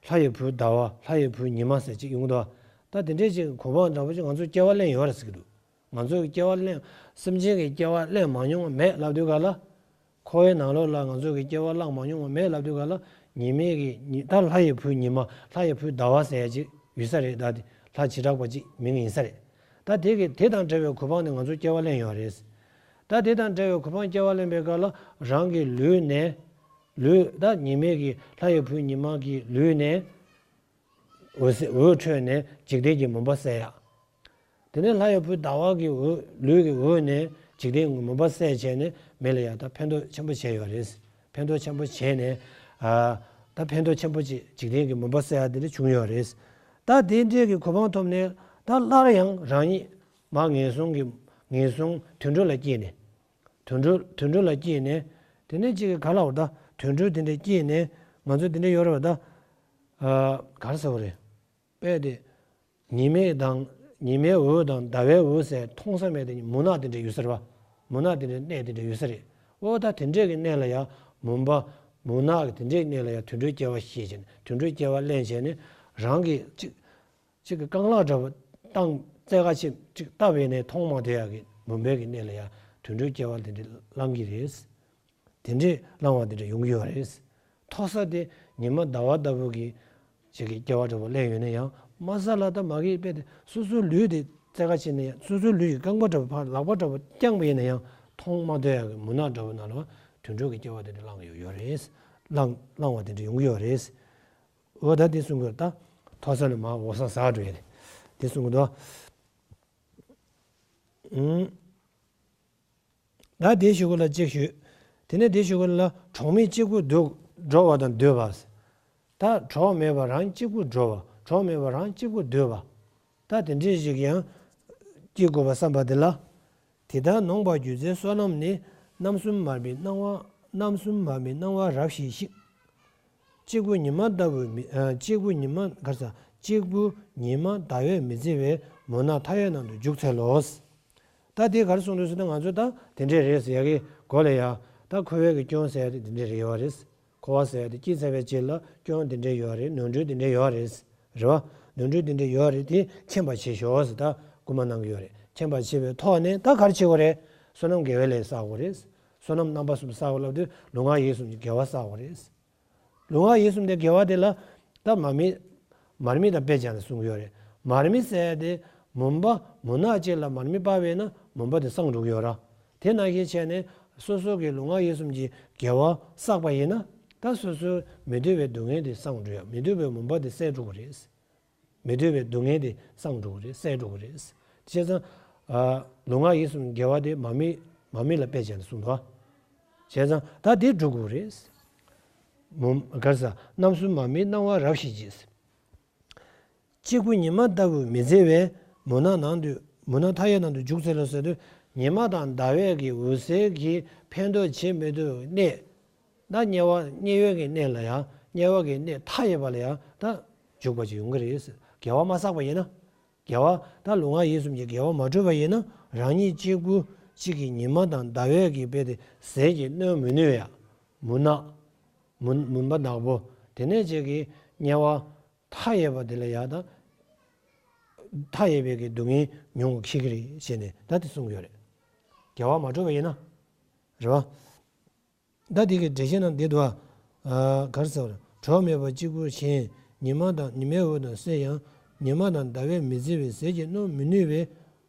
ལྷ་ཡི་བུ་ཟླ་བ་ལྷ་ཡི་བུ་ཉི་མ་ཟེར་ཅིག་ཡོང་གི་འདུག་ད་དེ་འདྲས་ཅིག་གོ་འཕང་འདྲ་བོ་ཅིག་ང་ཚོ་སྐྱེ་བ་ལེན་ཡོད་རེད་ཟེར་གི་འདུག་ང་ཚོ་གི་སྐྱེ་བ་ལེན་སེམས་ཅན་གྱི་སྐྱེ་བ་ལེན་མ་མྱོང་བ་མེད་ལབ་དུས་ག་ལ། འཁོར་བའི་ནང་ལོགས་ལ་ང་ཚོ་གི་སྐྱེ་བ་བླངས་མ་མྱོང་བ་མེད་ལབ་དུས་ག་ལ། ཉི་མའི་གི་ཉི་ད་ལྷ་ཡི་བུ་ཉི་མ་ལྷ་ཡི་བུ་ཟླ་བ་ཟེར་ཡ་ཅིག་ཡོད་ས་རེད། ད་དེ་ལྷ་བྱེ་བྲག་པ་ཅིག་མིང་ཡིན་ས་རེད། ད་དེ་གི་དེ་དང་འབྲེལ་བའི་གོ་འཕང་ནི་ང་ཚོ་སྐྱེ་བ་ལེན་ཡོད་རེད། ད་དེ་དང་འབྲེལ་བའི་གོ་འཕང་སྐྱེ་བ་ལེན་པའི་སྐབས་ལ་རང་གི་ལུས་ནས་ལུས་ད་ཉི་མའི་གི་ལྷ་ཡི་བུ་ཉི་མ་གི་ལུས་ནས་འོད་ཟེར་འོད་འཕྲོས་ནས་འཇིག་རྟེན་གྱི་མུན་པ་བསལ་ཡག་དེ་ནས་ལྷ་ཡི་བུ་ཟླ་བ་གི་འོད་ལུས་ཀྱི་འོད་ནས་འཇིག་རྟེན་གྱི་མུན་པ་བསལ་བྱས་ནས་མི་ལ་ཡང་ད་ཕན་ཐོགས་ཆེན་པོ་བྱས་ཡོད་རེད། ཕན་ཐོགས་ཆེན་པོ་བྱས་ནས་ཨ་ད་ཕན་ཐོགས་ཆེན་པོ་ཅིག་འཇིག་རྟེན་གྱི་མུན་པ་བསལ་ཡག་དེ་འདྲ་བྱུང་ཡོད་རེད། ད་དེ་འདྲས་ཀྱི་གོ་འཕང་ཐོབ་ནས་ད་སླར་ཡང་རང་ཉིད་མར་ངན་སོང་གི་ངན་སོང་དུད་འགྲོ་ལ་སྐྱེས་ནས་དུད་འགྲོ་དུད་འགྲོ་ལ་སྐྱེས་ནས་དེ་ནས་ཅིག་ག་ལབ་དགོས་ད་དུད་འགྲོ་དེ་འདྲས་སྐྱེས་ནས་ང་ཚོ་དེ་འདྲས་ཡོད་རེད་བ་ད། ཨ་ག་རེ་ཟེར་བ་རེད། དཔེ་དེ། ཉི་མའི་དང་ཉི་མའི་འོད་དང་ཟླ་བའི་འོད་ཟེར་མཐོང་ས་མེད་དེ་མུན་ནག་དེ་འདྲ་ཡོད་ས་རེད་བ། མུན་ནག་དེ་འདྲའི་གནས་དེ་འདྲ་ཡོད་ས་རེད། ཨོ་ད་དེ་འདྲས་ཀྱི་གནས་ལ་ཡང་མུན་པ། མུན་ནག་གི་དེ་འདྲའི་གནས་ལ་ཡང་དུད་འགྲོའི་སྐྱེ་བ་ཤེས་བྱས་ནས་དུད་འགྲོའི་སྐྱེ་བ་ལེན་བྱས་ནས་རང་གི་གཅིག་གཅིག་གི་རྐང་ལག་འདྲ་བོ་བཏང་རྩེ་ཁ་ཕྱེ་གཅིག་བཏབ་ཡས་ནས་མཐོང་མ་ཐུབ་ཡག་གི་མུན་པའི་གི་གནས་ལ་ཡང་དུད་འགྲོའི་སྐྱེ་བ་དེ་འདྲ་བླང་གི་རེད། དེ་འདྲས་བླང་བ་དེ་འདྲ་ཡོང་གི་ཡོད་རེད། མཐོ་ས་དེ་ཉི་མ་ཟླ་བ་ལྟ་བུ་གི་ཅིག་གི་སྐྱེ་བ་འདྲ་བོ་ལེན་ཡོད་ན་ཡང་དམའ་ས་ལ་ད་མ་གི་དཔེ་དེ་སོ་སོའི་ལུས་དེ་རྩེ་ཁ་ཕྱེ་ན་ཡང་སོ་སོའི་ལུས་ཀྱི་རྐང་པ་འདྲ་བོ་ཕར་ལག་པ་འདྲ་བོ་བརྐྱངས་པ་ཡིན་ན་ཡང་མཐོང་མ་ཐུབ་ཡག་གི་མུན་ནག་འདྲ་བོ་ནང་ལ་དུད་འགྲོ་གི་སྐྱེ་བ་དེ་འདྲ་བླང་ཡོད་ཡོད་རེད། བླང་བླང་བ་དེ་འདྲ་ཡོང་གི་ཡོད་རེད། འོ་ད་དེ་གསུང་གི་ཡོད་ད། མཐོ་ས་ནས་མར་འོག་ས་ཟག་འགྲོ་ཡ་རེད། དེ་གསུང་གི་འདུག་ཨུམ། ད་དེའི་གཞུག་གུ་ལ་གཅིག་ཞུས། དེ་ནས་དེའི་གཞུག་གུ་ལ་གྲོགས་མེད་གཅིག་པུ་འགྲོ་བ་དང་འདོད་པ། ད་གྲོགས་མེད་པར་རང་གཅིག་པུ་འགྲོ་བ། གྲོགས་མེད་པར་རང་གཅིག་པུ་འདོད་པ། ད་དེ་འདྲའི་ཞིག་ཡང་སྐྱེ་དགོས་པ་བསམ་པ་དེ་ལ། དེ་ལྟར་ནོངས་པར་གྱུར་ཚེ་བསོད་ནམས་ནི། རྣམ་གསུམ་མར་མེའི་སྣང་བ་རྣམ་གསུམ་མར་མེའི་སྣང་བ་རབ་ཞིག་ཤིག་གཅིག་པུ་ཉི་མ་ལྟ་བུ་མི་ཨ་གཅིག་པུ་ཉི་མ་ག་རེ་ཟ། གཅིག་པུ་ཉི་མ་ཟླ་བས་མི་བརྫི་བའི་མུན་ནག་མཐའ་ཡས་ནང་དུ་འཇུག་འཚལ་ལོ། ད་དེ་ག་རེ་གསུངས་འདུག་ཟེར་ན་ང་ཚོ་ད་དེ་འདྲས་རེད་ཟེར་ཡ་གི་སྒོ་ལ་ཡ་ད་འཁོར་བའི་གི་སྐྱོན་ཟེར་ཡ་དེ་དེ་འདྲས་རེད་ཡོད་རེད། འཁོར་བ་ཟེར་ཡ་དེ་སྐྱེས་ཚར་བའི་རྗེས་ལ་སྐྱོན་དེ་འདྲས་ཡོད་རེད། ནོར་འཁྲུལ་དེ་འདྲས་ཡོད་རེད། རེད་བ། ནོར་འཁྲུལ་དེ་འདྲས་ཡོད་རེད། དེ་མཁྱེན་པ་བྱེད་ཤོག་ཟེར་ད་སྐུལ་མ་གནང་གི་ཡོད་རེད། མཁྱེན་པ་བྱེད་པའི་ཐོག་ནས་ད་ག་རེ་བྱེད་དགོས་རེད། བསོད་ནམས་དགེ་བའི་ལས་བསགས་དགོས་རེད། བསོད་ནམས་རྣམ་པ་གསུམ་བསགས་དགོས་ལབ་དུས་ལུས་ངག་ཡིད་གསུམ་གྱི་དགེ་བ་བསགས་དགོས་རེད། ལུས་ངག་ཡིད་གསུམ་དེ་དགེ་བ་དེ་ལ་ད་མར་མེ། མར་མེ་དང་དཔེ་བྱས་ནས་གསུང་གི་ཡོད་རེད། མར་མེ་ཟེར་ཡ་དེ་མུན་པ་མུན་ནག་ཅིག་ལ་མར་མེ་སྤར་བས་ན་མུན་པ་དེ་སངས་འགྲོ་གི་ཡོད་ར། དེ་ནང་བཞིན་བྱས་ནས་སོ་སོ་གི་ལུས་ངག་ཡིད་གསུམ་གྱི་དགེ་བ་བསགས་པ་ཡིན་ན་ད་སོ་སོའི་མི་འདོད་པའི་སྡུག་བསྔལ་དེ་སངས་འགྲོ་ཡ། མི་འདོད་པའི་མུན་པ་དེ་བསལ་འགྲོ་གི་རེད། མི་འདོད་པའི་སྡུག་བསྔལ་དེ་སངས་འགྲོ་གི་རེད། བསལ་འགྲོ་གི་རེད། བྱས་ཙང་། ཨ། ལུས་ངག་ཡིད་གསུམ་དགེ་བ་དེ་མར་མེ་མར་མེ་ལ་དཔེ་བྱས་ནས་གསུངས་འདུག་བྱས་ཙང་ད་དེ་འགྲུབ་དགོས་རེད། མུན། ག་རེ་ཟ། རྣམ་གསུམ་མར་མེའི་སྣང་བ་རབ་ཞི་བྱེད། གཅིག་པུ་ཉི་མ་ལྟ་བུ་མི་བརྗེ་བས། མུན་ནག་ནང་དུ། མུན་ནག་མཐའ་ཡས་ནང་དུ་འཇུག་འཚལ་ལོ་ཟེར་དུས་ཉི་མ་དང་ཟླ་བས་ཀྱི་འོད་ཟེར་གྱིས་ཕན་ཐོགས་བྱེད་མི་ཐུབ་གནས། ད་དམྱལ་བ་དམྱལ་བའི་གི་གནས་ལ་ཡང་དམྱལ་བ་གི་གནས་མཐའ་ཡས་པ་ལ་ཡང་ད་འཇུག་པ་ཅིག་ཡོང་གི་རེད། དགེ་བ་མ་བསགས་པ་ཡིན་ན། དགེ་བ་ད་ལུས་ངག་ཡིད་གསུམ་གྱི་དགེ་བ་མ་བསྒྲུབས་པ་ཡིན་ན་རང་ཉིད་གཅིག་པུ་གཅིག་གི་ཉི་མ་དང་ཟླ་བས་ཀྱི་དཔེ་དེ་ཟས་ཀྱིས་གནོད་མི་ནུས་ཡ། མུན་ནག་མུན་མུན་པ་ནག་པོ་དེ་ནས་གཅིག་གི་དམྱལ་བ་མཐའ་ཡས་པ་དེ་ལ་ཡ་ད་མཐའ་ཡས་པའི་གི་སྡུག་བསྔལ་མྱོང་གི་ཁྱི་གི་རེད་ཞེས་ནས་ད་དེ་གསུང་གི་ཡོད་རེད། དགེ་བ་མ་བསྒྲུབས་པ་ཡིན་ན། རེད་བ། ད་དེ་གི་འགྲེལ་བཤད་ནང་འདི་འདུག་ཨ། ག་རེ་ཟེར་བ། གྲོགས་མེད་པ་གཅིག་པུར་ཞེན། ཉི་མ་དང་ཉི་མའི་འོད་དང་བསྲེ་ཡང་། ཉི་མ་དང་ཟླ་བས་མི་བརྗེ་བའི་ཟས་ཀྱིས་གནོད་མི་ནུས་པས།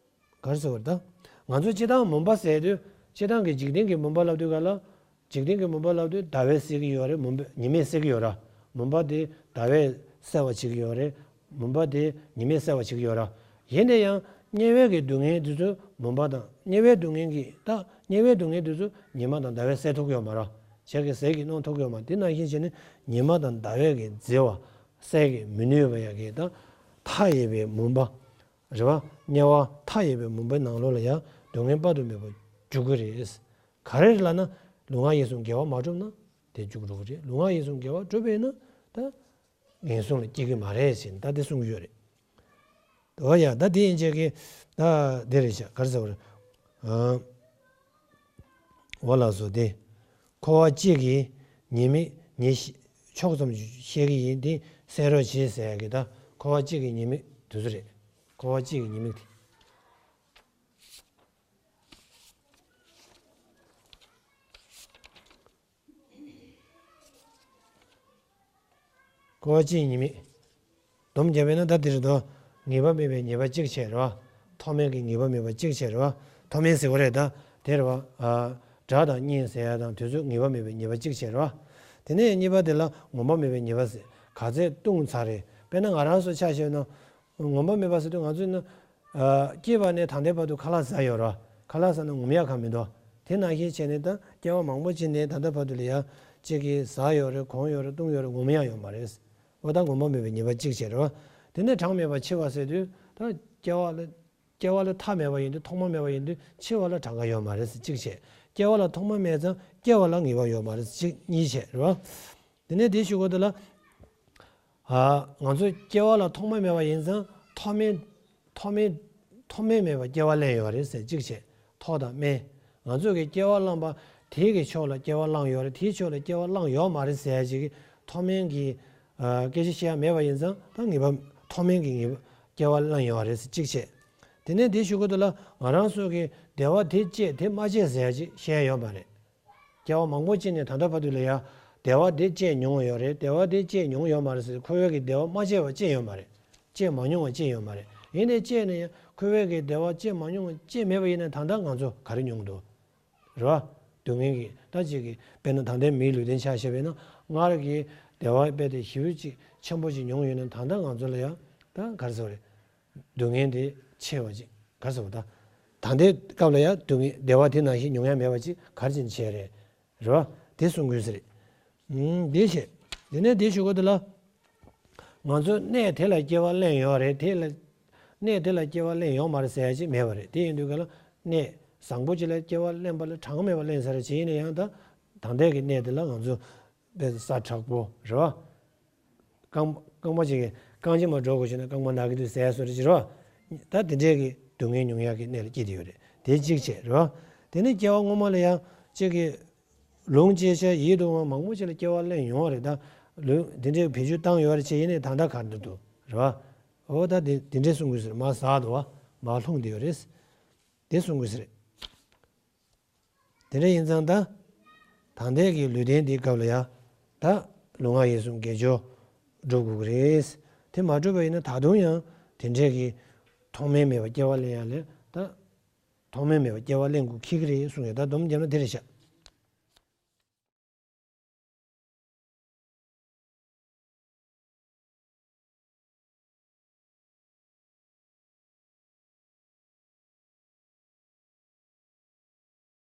ག་རེ་ཟེར་བ་ད། ང་ཚོ་སྤྱིར་བཏང་མུན་པ་ཟེར་དུས་སྤྱིར་བཏང་གི་འཇིག་རྟེན་གྱི་མུན་པ་ལབ་དུས་ག་ལ། འཇིག་རྟེན་གྱི་མུན་པ་ལབ་དུས་ཟླ་བས་བསལ་གྱི་ཡོད་རེད། མུན་པ་ཉི་མས་བསལ་གྱི་ཡོད་ར། མུན་པ་དེ་ཟླ་བས་བསལ་བ་བྱེད་ཀྱི་ཡོད་རེད། མུན་པ་དེ་ཉི་མས་བསལ་བ་བྱེད་ཀྱི་ཡོད་ར། ཡིན་ན་ཡང་དམྱལ་བའི་གི་སྡུག་བསྔལ་དེ་ཚོ་མུན་པ་དང་དམྱལ་བའི་སྡུག་བསྔལ་གྱི་ད་དམྱལ་བའི་སྡུག་བསྔལ་དེ་ཚོ་ཉི་མ་དང་ཟླ་བས་བསལ་ཐུབ་ཀྱི་ཡོད་མ་རེད། ཞག་གི་ཟས་ཀྱིས་གནོད་ཐུབ་ཀྱི་ཡོད་མ་རེད། དེ་ནང་བཞིན་བྱས་ནས་ཉི་མ་དང་ཟླ་བའི་གི་བརྗེ་བ་བསལ་གྱི་མི་ནུས་པ་ཡ་གི་ད་མཐའ་ཡས་པའི་མུན་པ་རེད་བ། དམྱལ་བ་མཐའ་ཡས་པའི་མུན་པའི་ནང་ལོགས་ལ་ཡང་སྡུག་བསྔལ་དཔག་ཏུ་མེད་པ་འཇུག་གི་རེད། ག་རེ་རེད་ལབ་ན་ལུས་ངག་ཡིད་གསུམ་དགེ་བ་མ་བསྒྲུབས་ན་དེ་འཇུག་འགྲོ་གི་རེད། ལུས་ངག་ཡིད་གསུམ་དགེ་བ་བསྒྲུབས་པས་ན་ད། ངན་སོང་ལ་སྐྱེ་གི་མ་རེད་ཟེར་ནས་ད་དེ་གསུང་གི་ཡོད་རེད། འོ་ཡ་ད་དེ་ཡིན་ཆད་ཀྱི་ད་དེ་རེད་ཤག་ག་རེ་ཟེར་བ་རེད། ཨ། འོ་ལགས་སོ་དེ། འཁོར་བ་སྤྱི་གི་ཉེས་དམིགས་ཉེས་ཤ་ཕྱོགས་ཙམ་བཤད་གི་ཡིན། དེ་གསན་རོགས་བྱེད་ཟེར་ཡ་གི་ད་འཁོར་བ་སྤྱི་གི་ཉེས་དམིགས་དེ་ཚོ་རེད། འཁོར་བ་སྤྱི་གི་ཉེས་དམིགས་དེ། འཁོར་བ་སྤྱིའི་ཉེས་དམིགས། སྡོམ་རྒྱབ་པས་ན་ད་འདི་རེད་དོ། ངེས་པ་མེད་པའི་ཉེས་པ་གཅིག་བྱས་རེད་བ། མཐོ་དམན་གྱི་ངེས་པ་མེད་པ་གཅིག་བྱས་རེད་བ། མཐོ་དམན་ཟེར་བ་རེད་ད། དེ་རེད་བ། ཨ། དགྲ་དང་གཉེན་ཟེར་ཡ་དང་དེ་ཚོ་ངེས་པ་མེད་པའི་ཉེས་པ་གཅིག་བྱས་རེད་བ། དེ་ནས་གཉིས་པ་དེ་ལ་ངོམས་པ་མེད་པའི་ཉེས་པ་ཟེར། ག་ཚད་བཏུང་ཚར་རེད། དཔེར་ན་ང་རང་ཚོ་ཆ་བཞག་ན། ངོམས་པ་མེད་པ་ཟེར་དུས་ང་ཚོས་ནི། ཨ། སྐྱེས་པ་ནས་ད་ལྟའི་བར་དུ་ཁ་ལག་ཟ་ཡོད་རེད་བ། ཁ་ལག་ཟ་ན་ངོམས་ཡག་ག་མི་འདུག་དེ་ནང་བཞིན་བྱས་ནས་ད་སྐྱེ་བ་མང་པོ་ཅིག་ནས་ད་ལྟ་བར་དུ་ལ་ཡ་གཅིག་གིས་ཟ་ཡོད་རེད། གོན་ཡོད་རེད། བཏུང་ཡོད་རེད། ངོམས་ཡག་ཡོད་མ་རེད། འོ་ད་ངོམས་པ་མེད་པའི་ཉེས་པ་གཅིག་བྱས་རེད་བ། དེ་ནས་གྲངས་མེད་པ་འཆི་བ་ཟེར་དུས་ད་སྐྱེ་བ་ལ། སྐྱེ་བ་ལ་མཐའ་མེད་པ་ཡིན་དུས་ཐོག་མ་མེད་པ་ཡིན་དུས་འཆི་བ་ལ་གྲངས་ཀ་ཡོད་མ་རེད་ཟེར་གཅིག་བྱས། སྐྱེ་བ་ལ་ཐོག་མ་མེད་ཙང་སྐྱེ་བ་ལ་ངེས་པ་ཡོད་མ་རེད་ཟེར་གཅིག་གཉིས་བྱས་རེད་བ། དེ་ནས་དེ་ཞུ་གོ་དེ་ལ། ཨ། ང་ཚོ་སྐྱེ་བ་ལ་ཐོག་མ་མེད་པ་ཡིན་ཙང་མཐོ་དམན། མཐོ་དམན། མཐོ་དམན་མེད་པར་སྐྱེ་བ་ལེན་ཡོད་རེད་ཟེར་གཅིག་བྱས། མཐོ་དང་དམན། ང་ཚོ་གི་སྐྱེ་བ་བླངས་པ་དེའི་གི་ཕྱོགས་ལ་སྐྱེ་བ་བླངས་ཡོད་རེད། དེའི་ཕྱོགས་ལ་སྐྱེ་བ་བླངས་ཡོད་མ་རེད་ཟེར་ཡ་ཅིག་གི་མཐོ་དམན་གྱི། ཨ། སྐད་ཆ་བཤད་ཡ་མེད་པ་ཡིན་ཙང་ད་ངེས་པ་མཐོ་དམན་གྱི་ངེས་པ་སྐྱེ་བ་བླངས་ཡོད་རེད་ཟེར་གཅིག་བྱས། དེ་ནས་དེ་ཞུ་གོ་དེ་ལ་ང་རང་ཚོ་གི་བདེ་བ་དེ་སྐྱེས་དེ་མ་སྐྱེས་ཟེར་ཡ་ཅིག་བཤད་ཡ་ཡོད་མ་རེད། སྐྱེ་བ་མང་པོ་སྐྱེས་ནས་ད་ལྟ་བར་དུ་ལ་ཡ། བདེ་བ་དེ་སྐྱེས་མྱོང་བ་ཡོད་རེད། བདེ་བ་དེ་སྐྱེས་མྱོང་ཡོད་མ་རེད་ཟེར། འཁོར་བའི་གི་བདེ་བ་མ་སྐྱེས་པ་སྐྱེས་ཡོད་མ་རེད། སྐྱེས་མ་མྱོང་བ་སྐྱེས་ཡོད་མ་རེད། ཡིན་ནའི་སྐྱེས་ནས་ཡང་འཁོར་བའི་གི་བདེ་བ་སྐྱེས་མ་མྱོང་བ་སྐྱེས་མེད་པ་ཡིན་ན་ད་ལྟ་ང་ཚོ་ག་རེ་མྱོང་གི་འདུག་རེད་བ། སྡུག་བསྔལ་གྱི་ད་ཅིག་གི་དཔེར་ན་ད་ལྟའི་མིའི་ལུས་རྟེན་ཆ་བཞག་པ་ཡིན་ན་སྔར་གྱི་བདེ་བ་དཔེ་དེ་ཞེ་པོ་ཅིག་ཆེན་པོ་ཅིག་མྱོང་ཡོད་ན་ད་ལྟ་ང་ཚོ་ལ་ཡང་ད་ག་རེ་ཟེར་བ་རེད། སྡུག་བསྔལ་དེ་ཆེ་བ་ཅིག་ག་རེ་ཟེར་བ་ད། ད་ལྟའི་སྐབས་ལ་ཡང་སྡུག་བསྔལ་བདེ་བ་དེ་ནང་བཞིན་མྱོང་ཡ་མེད་པ་ཅིག་ག་རེ་བྱས་ནས་བྱས་རེད། རེད་བ། དེ་གསུང་དགོས་ཟེར། ཨུམ། དེ་བྱས། དེ་ནས་དེ་ཞུ་གོ་དེ་ལ། ང་ཚོ་གནས་དེ་ལ་སྐྱེ་བ་ལེན་ཡོད་རེད། དེ་ལ། གནས་དེ་ལ་སྐྱེ་བ་ལེན་ཡོད་མ་རེད་ཟེར་ཡ་ཅིག་མེད་པ་རེད། དེ་ཡིན་དུས་ག་ལ་གནས་བཟང་པོ་ཅིག་ལ་སྐྱེ་བ་ལེན་པ་ལ་གྲངས་མེད་པ་ལེན་ས་རེད། བྱས་ཡིན་ན་ཡང་ད་ད་ལྟའི་གི་གནས་དེ་ལ་ང་ཚོ་དཔེ་ས་དྲག་པོ་རེད་བ། རྐང་རྐང་པ་ཅིག་གིས་རྐང་རྗེས་མ་འགྲོ་དགོས་བྱུང་ན་རྐང་པ་ན་གི་འདུག་ཟེར་ཡ་བཟོ་འདྲ་ཅིག་རེད་བ། ད་དེ་འདྲའི་གི་སྡུག་བསྔལ་མྱོང་ཡག་གི་གནས་ལ་སྐྱེས་བསྡད་ཡོད་རེད། དེ་གཅིག་བྱས་རེད་བ། དེ་ནས་སྐྱེ་བ་སྔོན་མ་ལ་ཡང་གཅིག་གི་ལུང་བཅད་བྱ་ཡིད་དུ་འོང་བ་མང་པོ་ཅིག་ལ་སྐྱེ་བ་ལེན་ཡོང་བ་རེད། ད་ལུང་དེ་འདྲའི་བེད་སྤྱོད་བཏང་ཡོད་རེད་བྱས་ཡིན་ནའི་ད་ལྟ་ག་འདྲ་འདུག་རེད་བ། འོ་ད་དེ་དེ་འདྲའི་གསུང་གི་ཟེར་མ་ཟག་འདུག་བ། མ་ལྷུང་བསྡད་ཡོད་རེད། དེ་གསུང་གི་ཟེར། དེ་འདྲ་ཡིན་ཙང་ད། ད་ལྟའི་གི་ལུས་རྟེན་འདིའི་སྐབས་ལ་ཡ། ད་ལུས་ངག་ཡིད་གསུམ་དགེ་སྦྱོར་སྒྲུབ་དགོས་ཀྱི་རེད། དེ་མ་གྲུབ་པ་ཡིན་ན་ད་དུང་ཡང་དེ་འདྲའི་གི་ཐོག་མེད་མེད་པར་སྐྱེ་བ་ལེན་ཡ་ལས་ད། ཐོག་མེད་མེད་པར་སྐྱེ་བ་ལེན་དགོས་ཁེལ་གི་རེད་གསུངས་ཡོད། ད་སྡོམ་བརྒྱབ་ན་དེ་རེད་ཤག